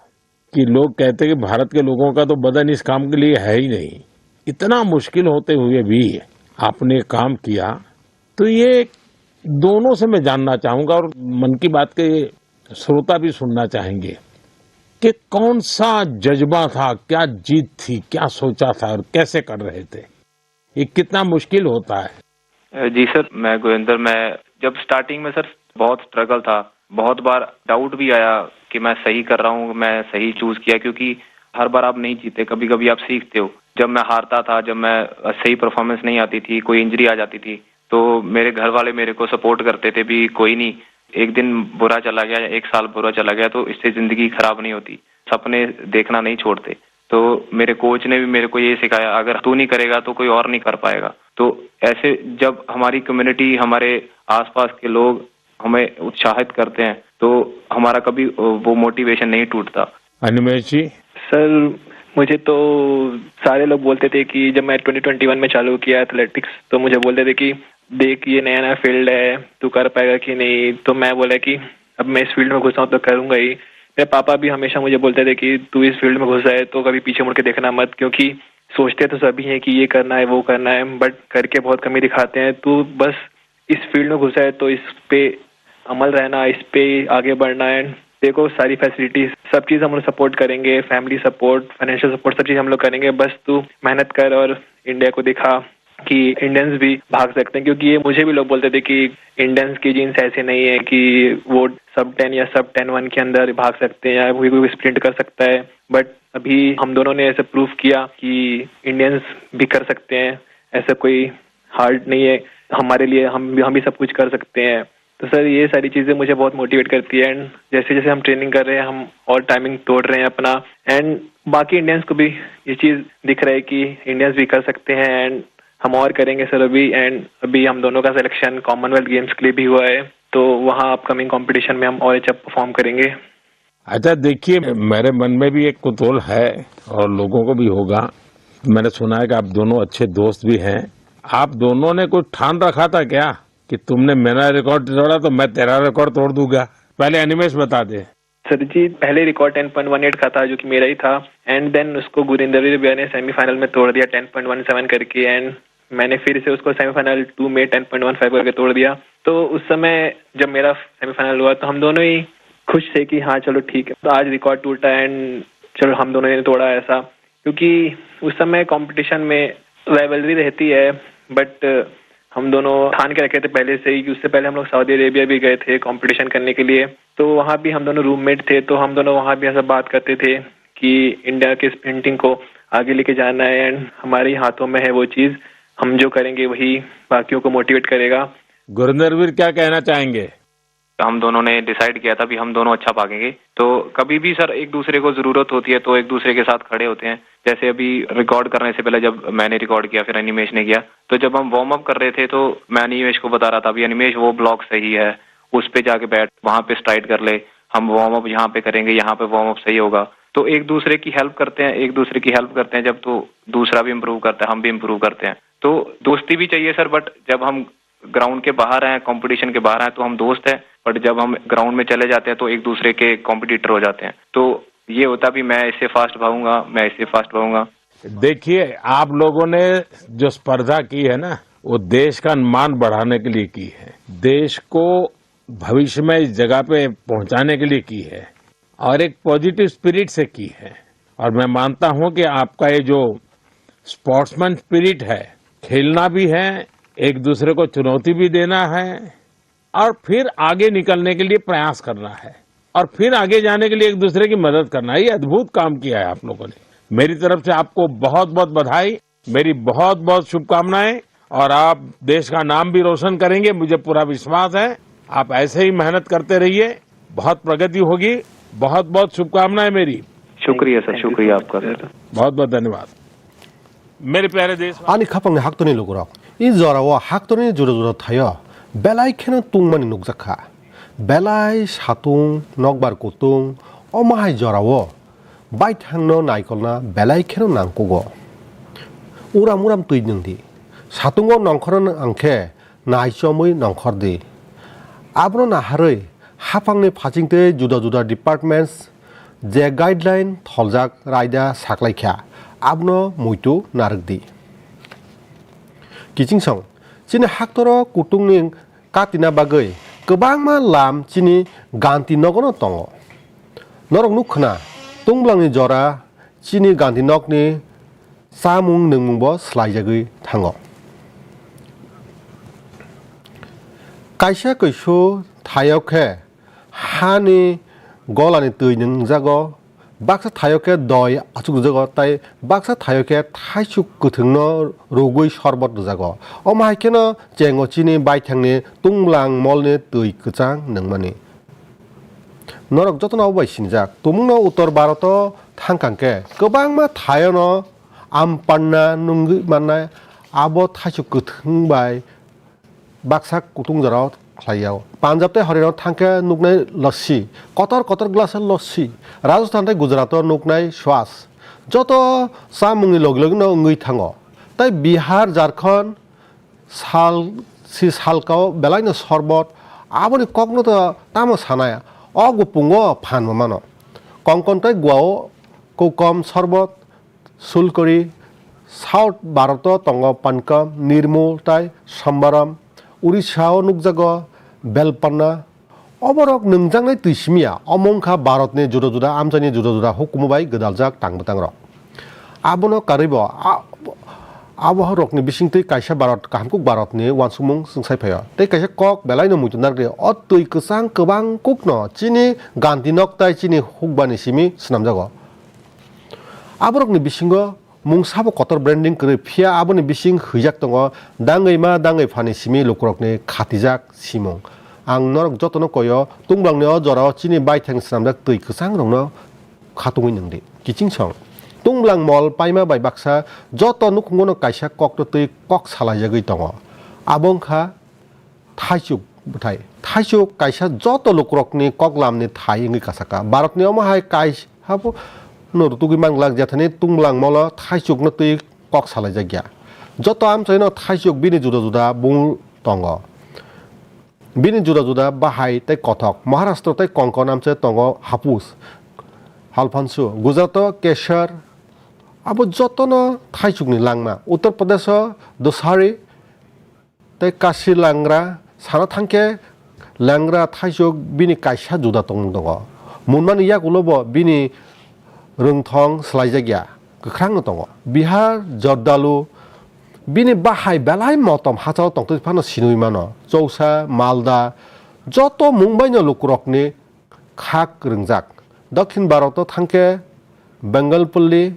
कि लोग कहते हैं कि भारत के लोगों का तो बदन इस काम के लिए है ही नहीं, इतना मुश्किल होते हुए भी आपने काम किया। तो ये दोनों से मैं जानना चाहूंगा और मन की बात के श्रोता भी सुनना चाहेंगे कि कौन सा जज्बा था, क्या जीत थी, क्या सोचा था और कैसे कर रहे थे? ये कितना मुश्किल होता है? अ, जी सर, मैं गुरिंदर, मैं जब स्टार्टिंग में सर बहुत स्ट्रगल था, बहुत बार डाउट भी आया कि मैं सही कर रहा हूँ, मैं सही चूज़ किया, क्योंकि हर बार आप नहीं जीते, कभी-कभी आप सीखते हो। जब मैं हारता था, जब मैं, अ, सही परफॉर्मेंस नहीं आती थी, कोई इंजरी आ जाती थी, तो मेरे घर वाले मेरे को सपोर्ट करते थे भी, "कोई नहीं, एक दिन बुरा चला गया, एक साल बुरा चला गया, तो इससे ज़िंदगी खराब नहीं होती, सपने देखना नहीं छोड़ते।" तो मेरे कोच ने भी मेरे को ये सिखाया, "अगर तू नहीं करेगा तो कोई और नहीं कर पाएगा।" तो ऐसे जब हमारी कम्युनिटी, हमारे आसपास के लोग हमें उत्साहित करते हैं, तो हमारा कभी, अ, वो मोटिवेशन नहीं टूटता। अनिमेश जी? सर, मुझे तो सारे लोग बोलते थे कि जब मैं ट्वेंटी ट्वेंटी वन में चालू किया एथलेटिक्स, तो मुझे बोलते थे कि, "देख, ये नया-नया फील्ड है, तू कर पाएगा कि नहीं?" तो मैं बोला कि अब मैं इस फील्ड में घुसा हूँ, तो करूँगा ही। मेरे पापा भी हमेशा मुझे बोलते थे कि, "तू इस फील्ड में घुसा है, तो कभी पीछे मुड़ के देखना मत, क्योंकि सोचते तो सभी हैं कि ये करना है, वो करना है, बट करके बहुत कमी दिखाते हैं। तू बस इस फील्ड में घुसा है, तो इस पे अमल रहना, इस पे आगे बढ़ना है। देखो, सारी फैसिलिटीज, सब चीज़ हम लोग सपोर्ट करेंगे, फैमिली सपोर्ट, फाइनेंशियल सपोर्ट, सब चीज़ हम लोग करेंगे। बस तू मेहनत कर और इंडिया को दिखा कि इंडियंस भी भाग सकते हैं।" क्योंकि ये मुझे भी लोग बोलते थे कि इंडियंस की जीन्स ऐसे नहीं है कि वो सब टेन या सब टेन वन के अंदर भाग सकते हैं या कोई, कोई स्प्रिंट कर सकता है। बट अभी हम दोनों ने ऐसे प्रूव किया कि इंडियंस भी कर सकते हैं, ऐसा कोई हार्ड नहीं है हमारे लिए, हम भी, हम भी सब कुछ कर सकते हैं। तो सर, ये सारी चीज़ें मुझे बहुत मोटिवेट करती है, एंड जैसे जैसे हम ट्रेनिंग कर रहे हैं, हम और टाइमिंग तोड़ रहे हैं अपना, एंड बाकी इंडियंस को भी ये चीज़ दिख रहा है कि इंडियंस भी कर सकते हैं, एंड हम और करेंगे सर अभी। एंड अभी हम दोनों का सिलेक्शन कॉमनवेल्थ गेम्स के लिए भी हुआ है, तो वहाँ अपकमिंग कंपटीशन में हम और अच्छा परफॉर्म करेंगे। अच्छा, देखिए, मेरे मन में भी एक कुतूहल है और लोगों को भी होगा। मैंने सुना है कि आप दोनों अच्छे दोस्त भी हैं। आप दोनों ने कुछ ठान रखा था क्या कि तुमने मेरा रिकॉर्ड तोड़ा तो मैं तेरा रिकॉर्ड तोड़ दूंगा? पहले अनिमेश बता दे। सर जी, पहले record ten point one eight का था, जो कि मेरा ही था, एंड देन उसको गुरिंदर भैया ने सेमीफाइनल में तोड़ दिया टेन पॉइंट वन सेवन करके, एंड मैंने फिर से उसको सेमीफाइनल टू में टेन पॉइंट वन फ़ाइव करके तोड़ दिया। तो उस समय जब मेरा सेमीफाइनल हुआ, तो हम दोनों ही खुश थे कि हाँ, चलो ठीक है। तो आज रिकॉर्ड टूटा, एंड चलो, हम दोनों ने तोड़ा ऐसा, क्योंकि उस समय कंपटीशन में राइवलरी रहती है, बट हम दोनों ठान के रखे थे पहले से ही कि उससे पहले हम लोग सऊदी अरेबिया भी गए थे कंपटीशन करने के लिए। तो वहाँ भी हम दोनों रूममेट थे, तो हम दोनों वहाँ भी ऐसा बात करते थे कि इंडिया के स्प्रिंटिंग को आगे लेके जाना है, एंड हमारे ही हाथों में है वो चीज़। हम जो करेंगे, वही बाकियों को मोटिवेट करेगा। गुरिंदर वीर, क्या कहना चाहेंगे? हम दोनों ने डिसाइड किया था भी हम दोनों अच्छा भागेंगे। तो कभी भी सर एक दूसरे को जरूरत होती है तो एक दूसरे के साथ खड़े होते हैं। जैसे अभी रिकॉर्ड करने से पहले जब मैंने रिकॉर्ड किया, फिर अनिमेश ने किया, तो जब हम वार्म अप कर रहे थे तो मैं अनिमेश को बता रहा था, "अभी अनिमेश वो ब्लॉक सही है, उस पे जाके बैठ, वहां पे स्ट्राइड कर ले, हम वार्म अप यहाँ पे करेंगे, यहाँ पे वार्म अप सही होगा।" तो एक दूसरे की हेल्प करते हैं, एक दूसरे की हेल्प करते हैं जब, तो दूसरा भी इम्प्रूव करता है, हम भी इम्प्रूव करते हैं। तो दोस्ती भी चाहिए सर, बट जब हम ग्राउंड के बाहर हैं, कंपटीशन के बाहर हैं, तो हम दोस्त हैं, बट जब हम ग्राउंड में चले जाते हैं तो एक दूसरे के कॉम्पिटिटर हो जाते हैं। तो ये होता भी, मैं इससे फास्ट भागूंगा, मैं इससे फास्ट भागूंगा। देखिए, आप लोगों ने जो स्पर्धा की है ना, वो देश का मान बढ़ाने के लिए की है, देश को भविष्य में इस जगह पे पहुंचाने के लिए की है और एक पॉजिटिव स्पिरिट से की है। और मैं मानता हूं कि आपका ये जो स्पोर्ट्समैन स्पिरिट है, खेलना भी है, एक दूसरे को चुनौती भी देना है और फिर आगे निकलने के लिए प्रयास करना है और फिर आगे जाने के लिए एक दूसरे की मदद करना है। ये अद्भुत काम किया है आप लोगों ने। मेरी तरफ से आपको बहुत बहुत बधाई, मेरी बहुत बहुत शुभकामनाएं। और आप देश का नाम भी रोशन करेंगे, मुझे पूरा विश्वास है। आप ऐसे ही मेहनत करते रहिए, बहुत प्रगति होगी। बहुत बहुत शुभकामनाएं मेरी। शुक्रिया सर, शुक्रिया आपका सर। बहुत बहुत धन्यवाद। मेरे प्यारे देश, ani khapangni haktorni lukurok, i jorao haktorni juda juda thaio belai kheno tungmani nukjakha. Belai satung, nokbar kutung, omo hai jorao baithangno naikolna belai kheno nangkugo. Uram uram twi nwng di. Satungo nongkhorna nang khe naichomwi nongkhor di. Abono naharwi haphangni phachingtwi juda juda departments je guideline tholjak raida saklaikha, abono muitu narwk di. Kichingsong, chini haktoro kutungni katina bagwi kwbangma lam chini Gandhi nogono tongo. Norok nuk khna, tungblangni jora chini Gandhi nokni chamung nwngmungbo swlaijagwi thango. Kaisa kuisu thaio khe hani golani twi nwngjago, baksa thaio khe doi achuk rwjago, tei baksa thaio khe thaisuk kwthwngno rwgwi sorbot rwjago. Omo hai kheno chengo chini baithangni tungmlang molni twi kwchang nwngmani. Norok jotono abo bai sinijak. Tumungno Uttor Bharoto thangkang khe kwbangma thaiono ampanna nungwi mannai, abo thaisuk kwthwng bai baksa kutung jorao khlai yao. Punjab tei Haryana thangkhe nuknai lassi, kotor kotor glass lassi. Rajasthan tei Gujarat o nuknai swas. Joto chamungni logi logi no wngwi thango. Tei Bihar, Jharkhand sal si salkao belaino sorbot. Aboni kokno to tamo sanai. O gupungo phan mano. Konkon tei Goa o kokom sorbot. Sulkori, South Bharoto tongo Pankam, Nirmul tei Sambaram, Odisha o nukjago Belpanna. Oborok nwngjaknai twi simiya, omo wngkha Bharotni juda juda amchaini juda juda hukumu bai gwdaljak tang bwtangrok. Abono karwibo a-, aborokni bisingtwi kaisa Bharot, kahamkuk Bharotni uansukmung chwngsai phaio. Tei kaisa kok belaino muitu narwkdi, o twi kwchang kwbang kukno chini Gandhi nok tei chini hukbani simi swnamjago. Aborokni bisingo mungsabo kotor branding kwrwi, phiya aboni bising hwijak tongo dangwi ma dangwi phani simi lukurokni khatijak simung. Ang norok jotono koyo, tungblangni o jorao chini baithang swnamjak twi kwchangrokno khatungwi nwngdi. Kiching song, tunglang mol paima bai baksa joto nukhungono kaisa kokno twi kok salaijagwi tongo. Abo wngkha Thaichuk bwthai. Thaichuk kaisa joto lukurokni koklamni thai wngwi kasaka. Bharatni omo hai kaisa bo no rutugwi manglak, jethani tunglang molo thaichukno twi kok salaijakya. Joto amchaino thaichuk bini juda juda bung tongo. Bini juda juda bahai tei kothok. Maharashtra tei Konkon amchai tongo hapus, halphansu. Gujarato kesar. Abo jotono thaichukni langma. Uttar Pradesho dosari tei kasi langra sana thangkhe langra thaichuk bini kaisa juda tongmung tongo. Munmani yakulo bo bini rwngthong swlaijakya, kwkhrangno tongo. Bihar jordalu bini bahai belai motom hachao tongtwi phano sinwi mano. Chousa, Malda, joto mung baino lukurokni khak rwngjak. Dokhin Bharoto thangkhe Bengalpalli,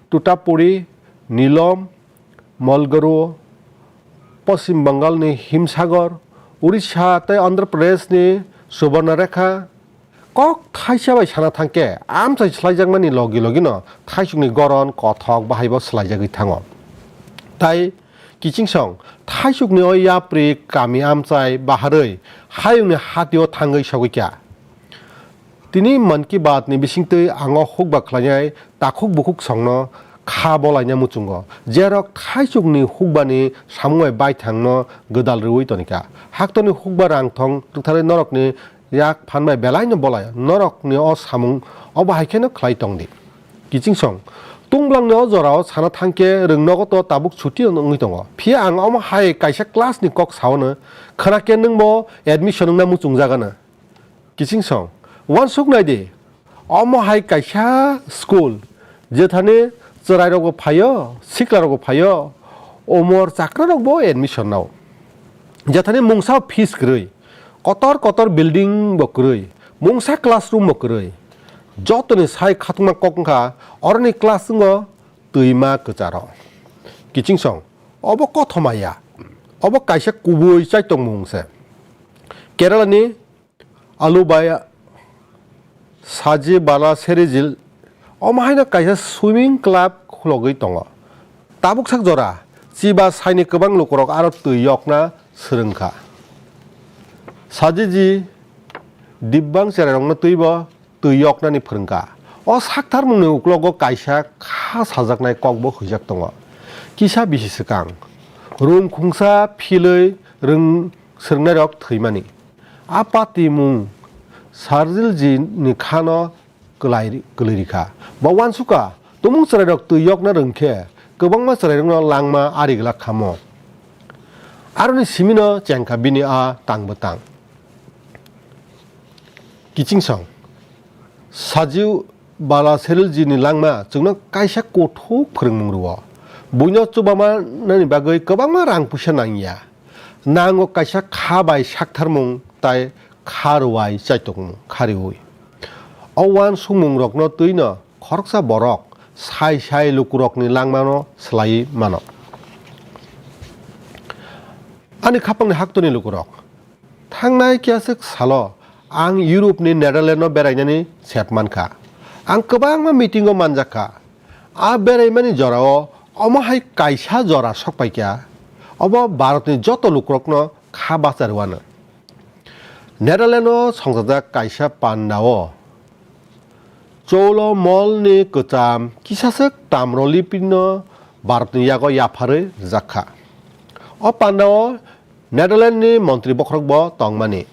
Tutapuri, Nilom, Molgaru, Poschim Bengalni Himsagor, Odisha tei Andhra Pradeshni Subarnarekha kok thaisa bai sana thangkhe, amchai swlaijakmani logi logino thaisukni goron kothok bahaibo swlaijagwi thango. Tai kichingsong thaisukni o yapri kami amchai baharwi hayungni hatio thangwi sogwi kha. Tini Mann Ki Baat ni bisingtwi ang o hukba khlainai takhuk bukhuk songno kha bolaina muchungo, jerok thaisukni hukbani samung bai baithangno gwdal rwui tonikha. Haktorni hukba rang thong rwktharwi norokni yak phan bai belaino bolai norokni o samung obo hai kheno khlai tongdi. Kichingsong tungblangni o jorao sana thangkhe rwngnogo to tabuk chuti wngwi tongo. Phiya ang omo hai kaisa class ni kok saono khwnakhe nwngbo admission wngna muchungjagano. Kichingsong, uansuk nai di, omo hai kaisa school, jethani chwrairokbo phaio, siklarokbo phaio, umor chakrarokbo admission nao. Jethani mungsa fees kwrwi, kotor kotor building bo kwrwi, mungsa classroom bo kwrwi, jotoni sai khatungma kok wngkha, oroni class wngo twima kwcharo. Kichingsong, obo kothoma ya, obo kaisa kubui chaitokmung se. Kerala ni Alu bai Saji Bala Serijil omo haino kaisa swimming club khulogwi tongo. Tabuk sak jora chiba saini kwbang lukurok aro twi yokna swrwngkha. Sajiji dibbang cherairokno twibo twi yoknani phwrwngkha. O sakthar mungni uklogo kaisa kha sajaknai kokbo hwijak tongo. Kisa bisi swkang rung khungsa philwi rwng swrwngnairok thwimani. A patimung Sarjilji ni khano kwlai, kwlwi rikha. Bo uansukha, tumung chwrairok twi yokna rwngkhe, kwbangma chwrairokno langma ari glak khamo. Aroni simino chengkha bini a tangbo tang. Kichingsong, Sajiu Bala Serilji ni langma chwngno kaisa kuthuk phwrwngmung rwo. Buino chubama nani bagwi kwbangma rang puisa nangya. Nango kaisa kha bai saktharmung tai kha rwai chaitokmung kha riui. O uansukmungrokno twino khoroksa borok sai sai lukurokni langmano swlaiwi mano. Ani khapangni haktorni lukurok, thangnai kiyaswk salo ang Europe ni Netherlands no berainani sep mankha. Ang kwbangma meeting o manjakha. A beraimani jorao omo hai kaisa jora sokpaikha, obo Bharatni joto lukurokno kha bachar wano. Netherlands o songchajak kaisa pandao Cholo molni kwcham kisaswk tamro lipino Bharatni yago yapharwi rwjakha. O pandao Netherlands ni montri bokhorokbo tongmani.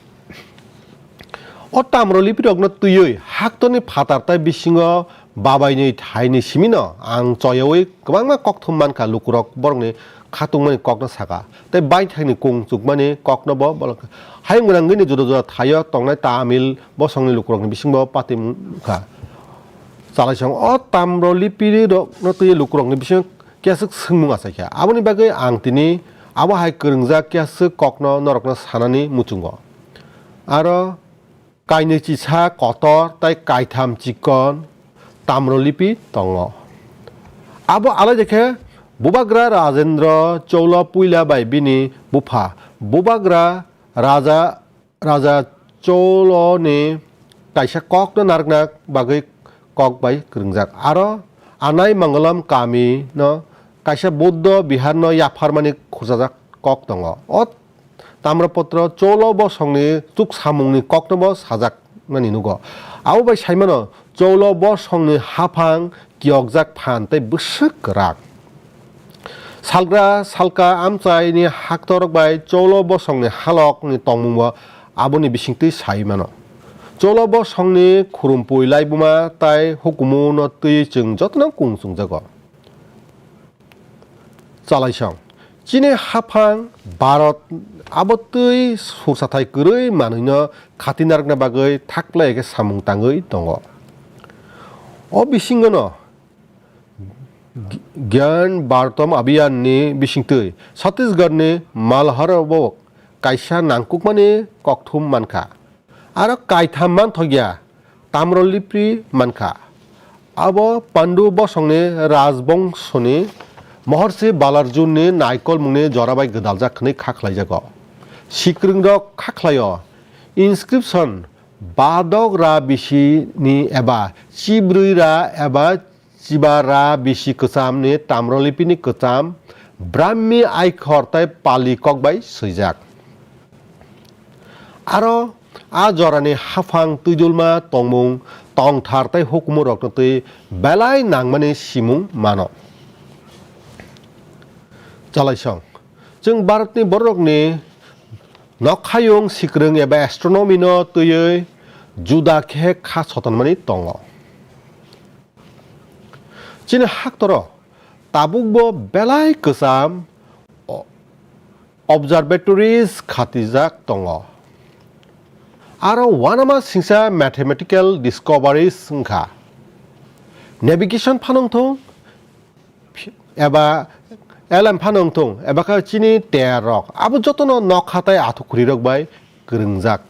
O tamro lipirokno twiwi haktorni phatar tai bisingo babainwi thaini simino ang choyaui kwbangma kokthum mankha lukurok borokni khatungmani kokno saka tei baithangni kung chukmani kokno bo bolok. Hayung gwnangwini juda juda thaio tongnai Tamil bosongni lukurokni bisingo patimung wngkha. Chalaisong o tamro lipirokno twiwi lukurokni bisingo kiyaswk swngmung achaikha. Aboni bagwi ang tini abo hai kwrwngjak kiyaswk kokno norokno sanani muchungo. Aro kainwi chisa kotor tei kaitham chikon tamro lipi tongo. Abo alai de khe Bubagra Rajendra Cholo puila bai bini bupha Bubagra Raja, Raja Cholo ni kaisa kokno narwkna bagwi kok bai kwrwngjak. Aro Anai Mangalam kami no kaisa Buddha bihar no yapharmani khurchajak kok tongo. O Tamropotro Cholo bosongni chuksamungni koknobo sajaknani nugo. Abo bai saimano, Cholo bosongni haphang kiyokjak phan tei bwswk kwrak. Salgra salka amchaini haktorok bai Cholo bosongni halokni tongmungbo aboni bisingtwi sai mano. Cholo bosongni khurumpui laibuma tai hukumuno twi chwng jotono kung chwngjago. Chalaisong. Chini haphang Bharat abo twi sursathai kwrwi manwino khati narwkna bagwi thaklai khe samung tangwi tongo. O bisingono Gyan Bhartam Abhiyan ni bisingtwi Chhattisgarh ni Malhar o bo kaisa nangkukmani kokthum mankha. Aro kaitham manthokya tamro lipri mankha. Abo Pandu bosongni rajbongsoni Mahorshi Balarjunni naikolmungni jorabai gwdaljak hwnwi kha khlaijago. Sikwrwngrok kha khlaio, Inscription, badok ra bisi ni eba chibrwi ra eba chiba ra bisi kwcham ni tamrolipi ni kwcham Brahmi aikhor tei Pali kok bai swijak. Aro a jorani haphang twidulma tongmung tongthar tei hukumu rokno twi belai nangmani simung mano. Chalaisong, chwng Bharatni bororokni nokhayung sikrwng eba astronomy no twiwi juda khe kha sotonmani tongo. Chini haktoro tabukbo belai kwcham o-, observatories khatijak tongo. Aro uanama singsa mathematical discoveries wngkha. Navigation phano wngthung, eba alarm phano wngthung, eba khe chini teyar rok, abo jotono nokha tei athukurirok bai kwrwngjak.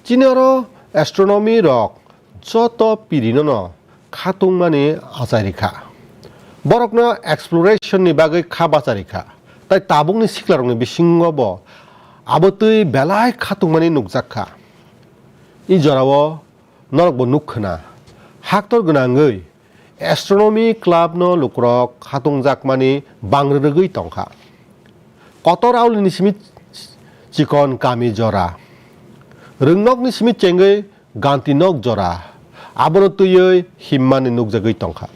Chini oro astronomy rok joto pirinono khatungmani achai rikha. Borokno exploration ni bagwi kha bacha rikha. Tai tabukni siklarokni bisingo bo abo twi belai khatungmani nukjak kha. I jorao norokbo nuk khna. Haktor gwnangwi astronomy club no lukurok khatungjakmani bangrwrwgwi tongkha. Kotor aulini simi chikon kami jora, rwngnokni simi chengwi ganti nok jora, abono twiwi himmani nukjagwi tongkha.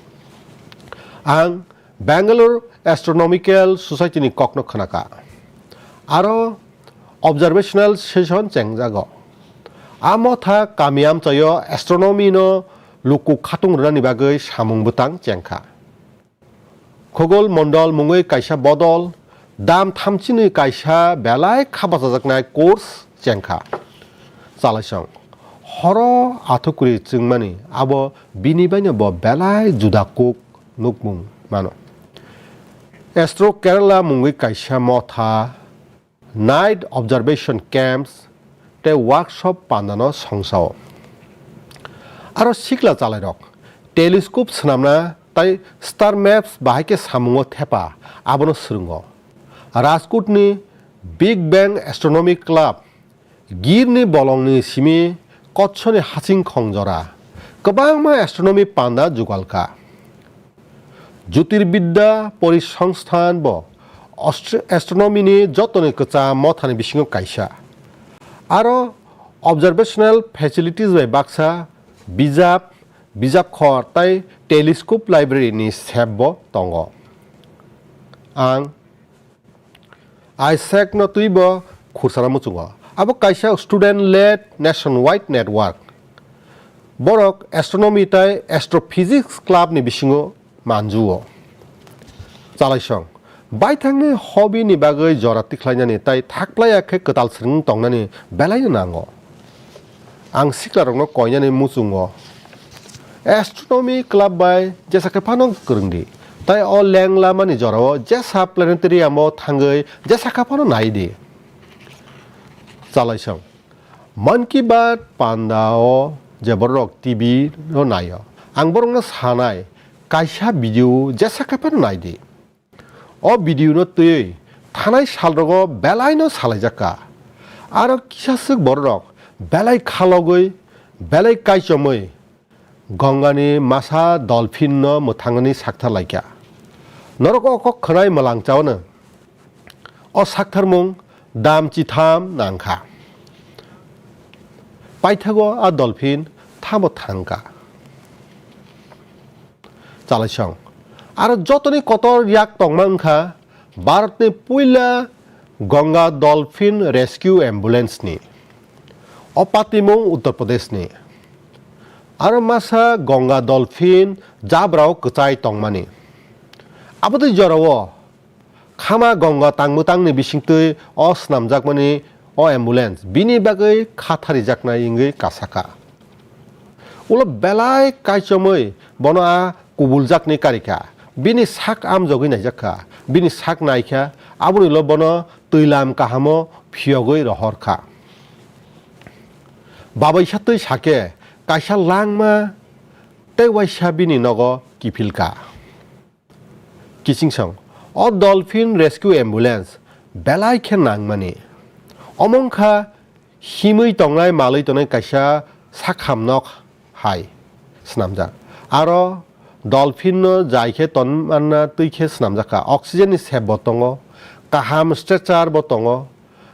Ang Bangalore Astronomical Society ni kokno khnakha. Aro observational session chengjago. A motha kami amchaio astronomy no luku khatung rwnani bagwi samung bwtang chengkha. Khogol Mondol mungwi kaisa bodol, dam thamchini kaisa belai kha bachajaknai course chengkha. Chalaisong, horo athukuri chwngmani abo bini baino bo belai juda kuk nukmung mano. Astro Kerala mungwi kaisa motha, night observation camps tei workshop pandano songsao. Aro sikla chalairok telescope swnamna tei star maps bahai khe samungo thepa abono swrwngo. Rajkotni Big Bang Astronomy Club girni bolongni simi kotsoni hasing khongjora kwbangma astronomy panda jugalkha. Jyotirbidya Porisongsthan bo astro-, astronomy ni jotoni kwcham mothani bisingo kaisa. Aro observational facilities bai baksa bijap, bijap khor tei telescope library ni sep bo tongo. Ang ISAC no twibo khursana muchungo. Abo kaisa student led nationwide network. Borok astronomy tei astrophysics club ni bisingo manjuo. Chalaisong, baithangni hobby ni bagwi jora tikhlainani tei thakplaiya khe kwtal swrwng tongnani belaino nango. Ang siklarokno koinani muchungo. Astronomy club bai jesa khe phano kwrwng di. Tai o leng lamani jorao jesa planetarium o thangwi jesa khe phano nai di. Chalaisong. Mann Ki Baat panda o je borok T V o naio. Ang borokno sanai kaisa video jesa khe phano nai di. O video no twiwi thanai salrogo belai no salaijak kha. Aro kisa swk bororok belai khalogwi, belai kaichomwi Gongani masa dolphin no mwthangni sakthar laikha. Norok o kok khwnai mwlang chao no. O saktharmung dam chitham nangkha. Paithago a dolphin thamo thangkha. Chalaisong. Aro jotoni kotor yak tongma wngkha Bharatni puila Ganga Dolphin Rescue Ambulance ni. O patimung Uttar Pradesh ni. Aro masa Ganga Dolphin jabrao kwchai tongmani. Abotwi jorao Khama Ganga tangmwtangni bisingtwi o snamjakmani o ambulance bini bagwi kha tharijaknai wngwi kasakha. Ulo belai kaichomwi bono a kubuljakni karikha. Bini sak amjogwi naijakha. Bini sak naikha, aboni ulo bono twilam kahamo phiyogwi rohorkha. Babaisa twi sakhe kaisa langma tei waisa bini nogo kiphilkha. Kichingsong, o Dolphin Rescue Ambulance belai khe nangmani. Omo wngkha himwi tongnai, malwi tongnai kaisa sakham nok hai swnamjak. Aro dolphin no jai khe tonmanna twi khe swnamjak kha. Oxygen ni sep bo tongo, kaham stretcher bo tongo,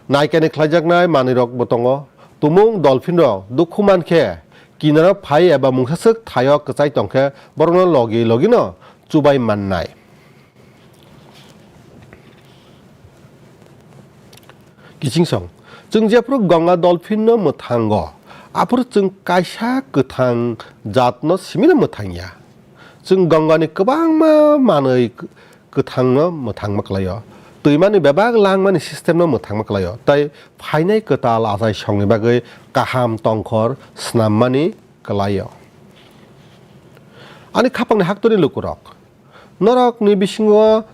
naikani khlaijaknai manwi rok bo tongo. Tumung dolphin rok dukhu man khe kinaro phai eba mungsaswk thaio kwchai tong khe borokno logi logi no chubai mannai. Kichingsong. Chwng jephuru Ganga dolphin no mwthango, aphuru chwng kaisa kwthang jat no simi no mwthang ya. Chwng Ganga ni kwbangma manwi kwthang no mwthangma kwlaio. Twimani bebak langmani system no mwthangma kwlaio. Tai phainai kwtal achai songni bagwi kaham tongkhor snam mani kwlaio. Ani khapangni haktorni lukurok. Norokni bisingo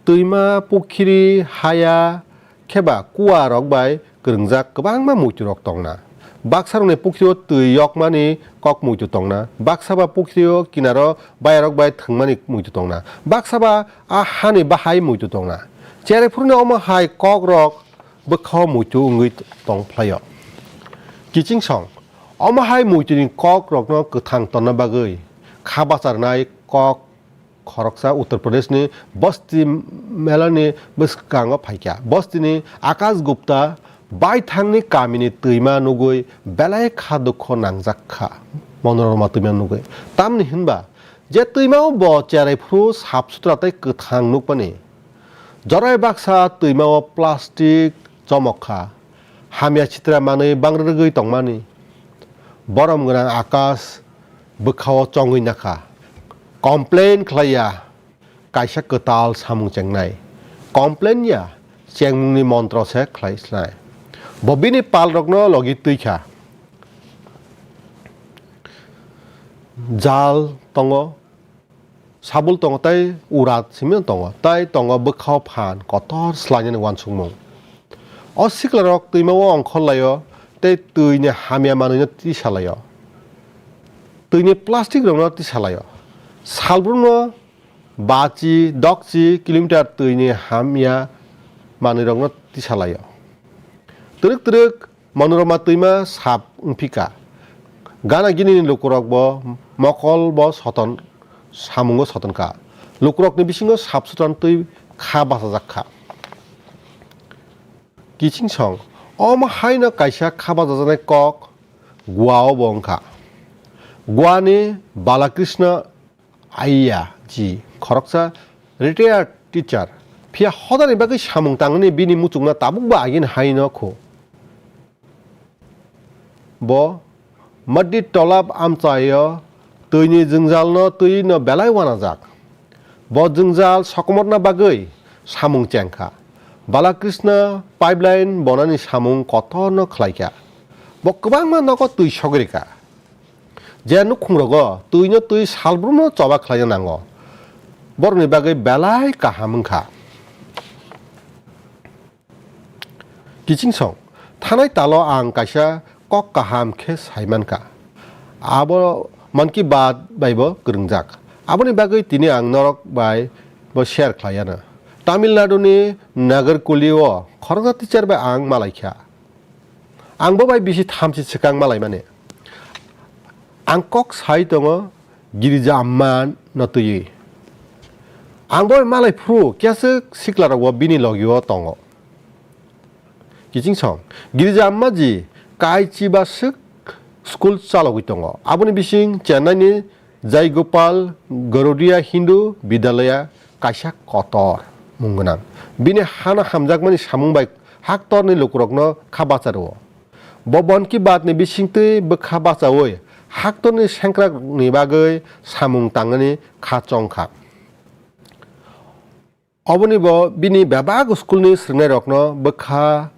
twima, pukhiri, haya, kheba kua rok bai kwrwngjak kwbangma muitu rok tongna. Baksa rokni pukhiri o twi yokmani kok muitu tongna. Baksa ba pukhiri o kinaro bayarok bai thwngmani muitu tongna. Baksa ba a hani bahai muitu tongna. Cherai phuruni omo hai kok rok bwkhao muitu wngwi tong phlaio. Kiching song, omo hai muituni kok rokno kwthang tonna bagwi kha bacharnai kok khoroksa Uttar Pradeshni Basti Melani bwskango phaikha. Bastini Akash Gupta baithangni kamini twima nugwi belai kha dukho nangjak kha, Monorama twima nugwi. Tamni hinba je twimao bo cherai phuru sap sutra tei kwthang nukmani, jorai baksa twimao plastic chomok kha, hamya sitra manwi bangrwgwi tongmani. Borom gwnang Akash bwkhao chongwi nakha. Complain khlai ya, kaisa kwtal samung chengnai. Complain ya, chengmungni montro se khlai sinai. Bo bini palrokno logi twi kha. Jal tongo, sabul tongo tei urat simi tongo, tei tongo bwkhao phan kotor swlainani uansukmung. O siklarok twimao ongkhor laio tei twini hamya manwino tisa laio. Twini plastic rokno tisa laio. Salbrumno bachi, dokchi kilometer twini hamya manwirokno tisa laio. Twrwk twrwk Monorama twima sap wngphika. Gana ginini lukurok bo mokol bo soton, samungo soton kha. Lukurokni bisingo sap soton twi kha bachajak kha. Kiching song, omo haino kaisa kha bachajaknai kok Goa o bo wngkha. Goa ni Balakrishna Aiya ji khoroksa retired teacher, phiya hodani bagwi samung tangni bini muchungma tabukbo agini haino kho. Bo Maddi Tolab amchaio twini jwngjalno twino belai uanajak. Bo jwngjal sokomorna bagwi samung chengkha. Balakrishna pipeline bonani samung kotorno khlaikha. Bo kwbangma nogo twi sogwi rikha. Je nukhungrogo twino twi salbrumno choba khlaina nango, borokni bagwi belai kaham wngkha. Kiching song, thanai talo ang kaisa kok kaham khe sai mankha. Abo Mann Ki Baat bai bo kwrwngjak. Aboni bagwi tini ang norok bai bo share khlai anw. Tamil Nadu ni Nagarkuli o khoroksa teacher bai ang malaikha. Ang bo bai bisi thamchi swkang malaimani. Ang kok sai tongo girija amma no twiwi. Ang bo bai malai phuru kiya swk sikla rok bo bini logi o tongo. Kiching song, girija amma ji kai chiba swk school chalogwi tongo. Aboni bising Chennai ni Jai Gopal Garodia Hindu Vidyalaya kaisa kotor mung gwnang. Bini hana hamjakmani samung bai haktorni lukurokno kha bacha rwo. Bo Mann Ki Baat ni bisingtwi bwkha bachaui haktorni sengkrakrokni bagwi samung tangnani kha chongkha. Oboni bo bini bebak school ni swrwngnairokno bwkha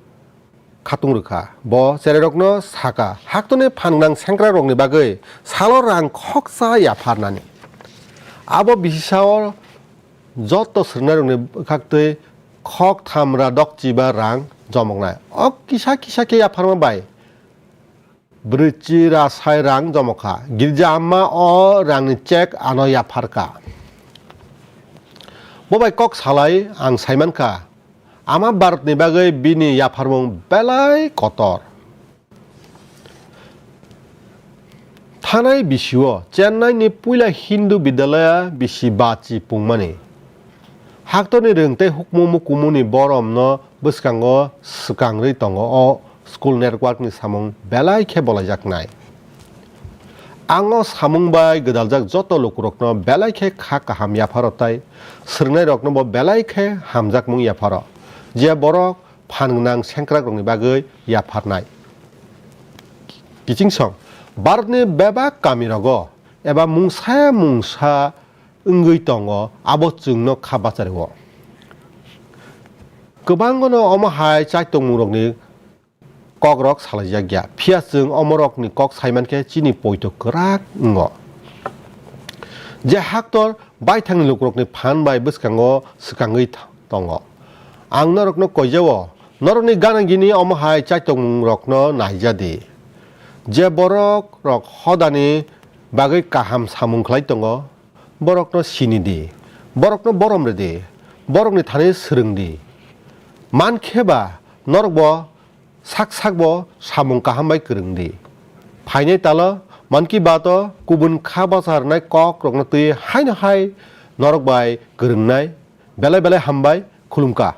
khatung rwkha. Bo cherairokno saka, haktorni phan gwnang sengkrakrokni bagwi salo rang khoksa yapharnani. Abo bisisao joto swrwngnairokni bwkhaktwi khok thamra dokchiba rang jomoknai. O kisa kisa khe yapharma bai brwichi rasai rang jomokha. Girja amma o rangni check ano yapharkha. Bo bai kok salai ang saimankha, ama Bharatni bagwi bini yapharmung belai kotor. Thanai bisio Chennai ni puila Hindu Vidyalaya bisi bachi pungmani. Haktorni rwng tei hukmu mukumuni boromno bwskango swkangrwi tongo o school network ni samung belai khe bolaijaknai. Ang o samung bai gwdaljak joto lukurokno belai khe kha kaham yapharo tei swrwngnairokno bo belai khe hamjakmung yapharo, je borok phan gwnang sengkrakrokni bagwi yapharnai. Kichingsong, Bharatni bebak kamirogo eba mungsa mungsa wngwi tongo, abo chwngno kha bachario. Kwbangno omo hai chaitokmungrokni kokrok salaijak ya, phiya chwng omorokni kok saimankhe chini poito kwrak wngo. Je haktor baithangni lukurokni phan bai bwskango swkangwi th-, tongo. Ang norokno koijao, norokni gana gini omo hai chaitokmungrokno naija di. Je borokrok hodani bagwi kaham samung khlai tongo, borokno sini di, borokno borom rw di, borokni thani swrwng di. Mankhe ba norokbo sak sakbo samung kaham bai kwrwng di. Phainai talo Mann Ki Baat o kubun kha bacha rwnai kokrokno twi haino hai norok bai kwrwngnai. Belai belai hambai, khulumkha.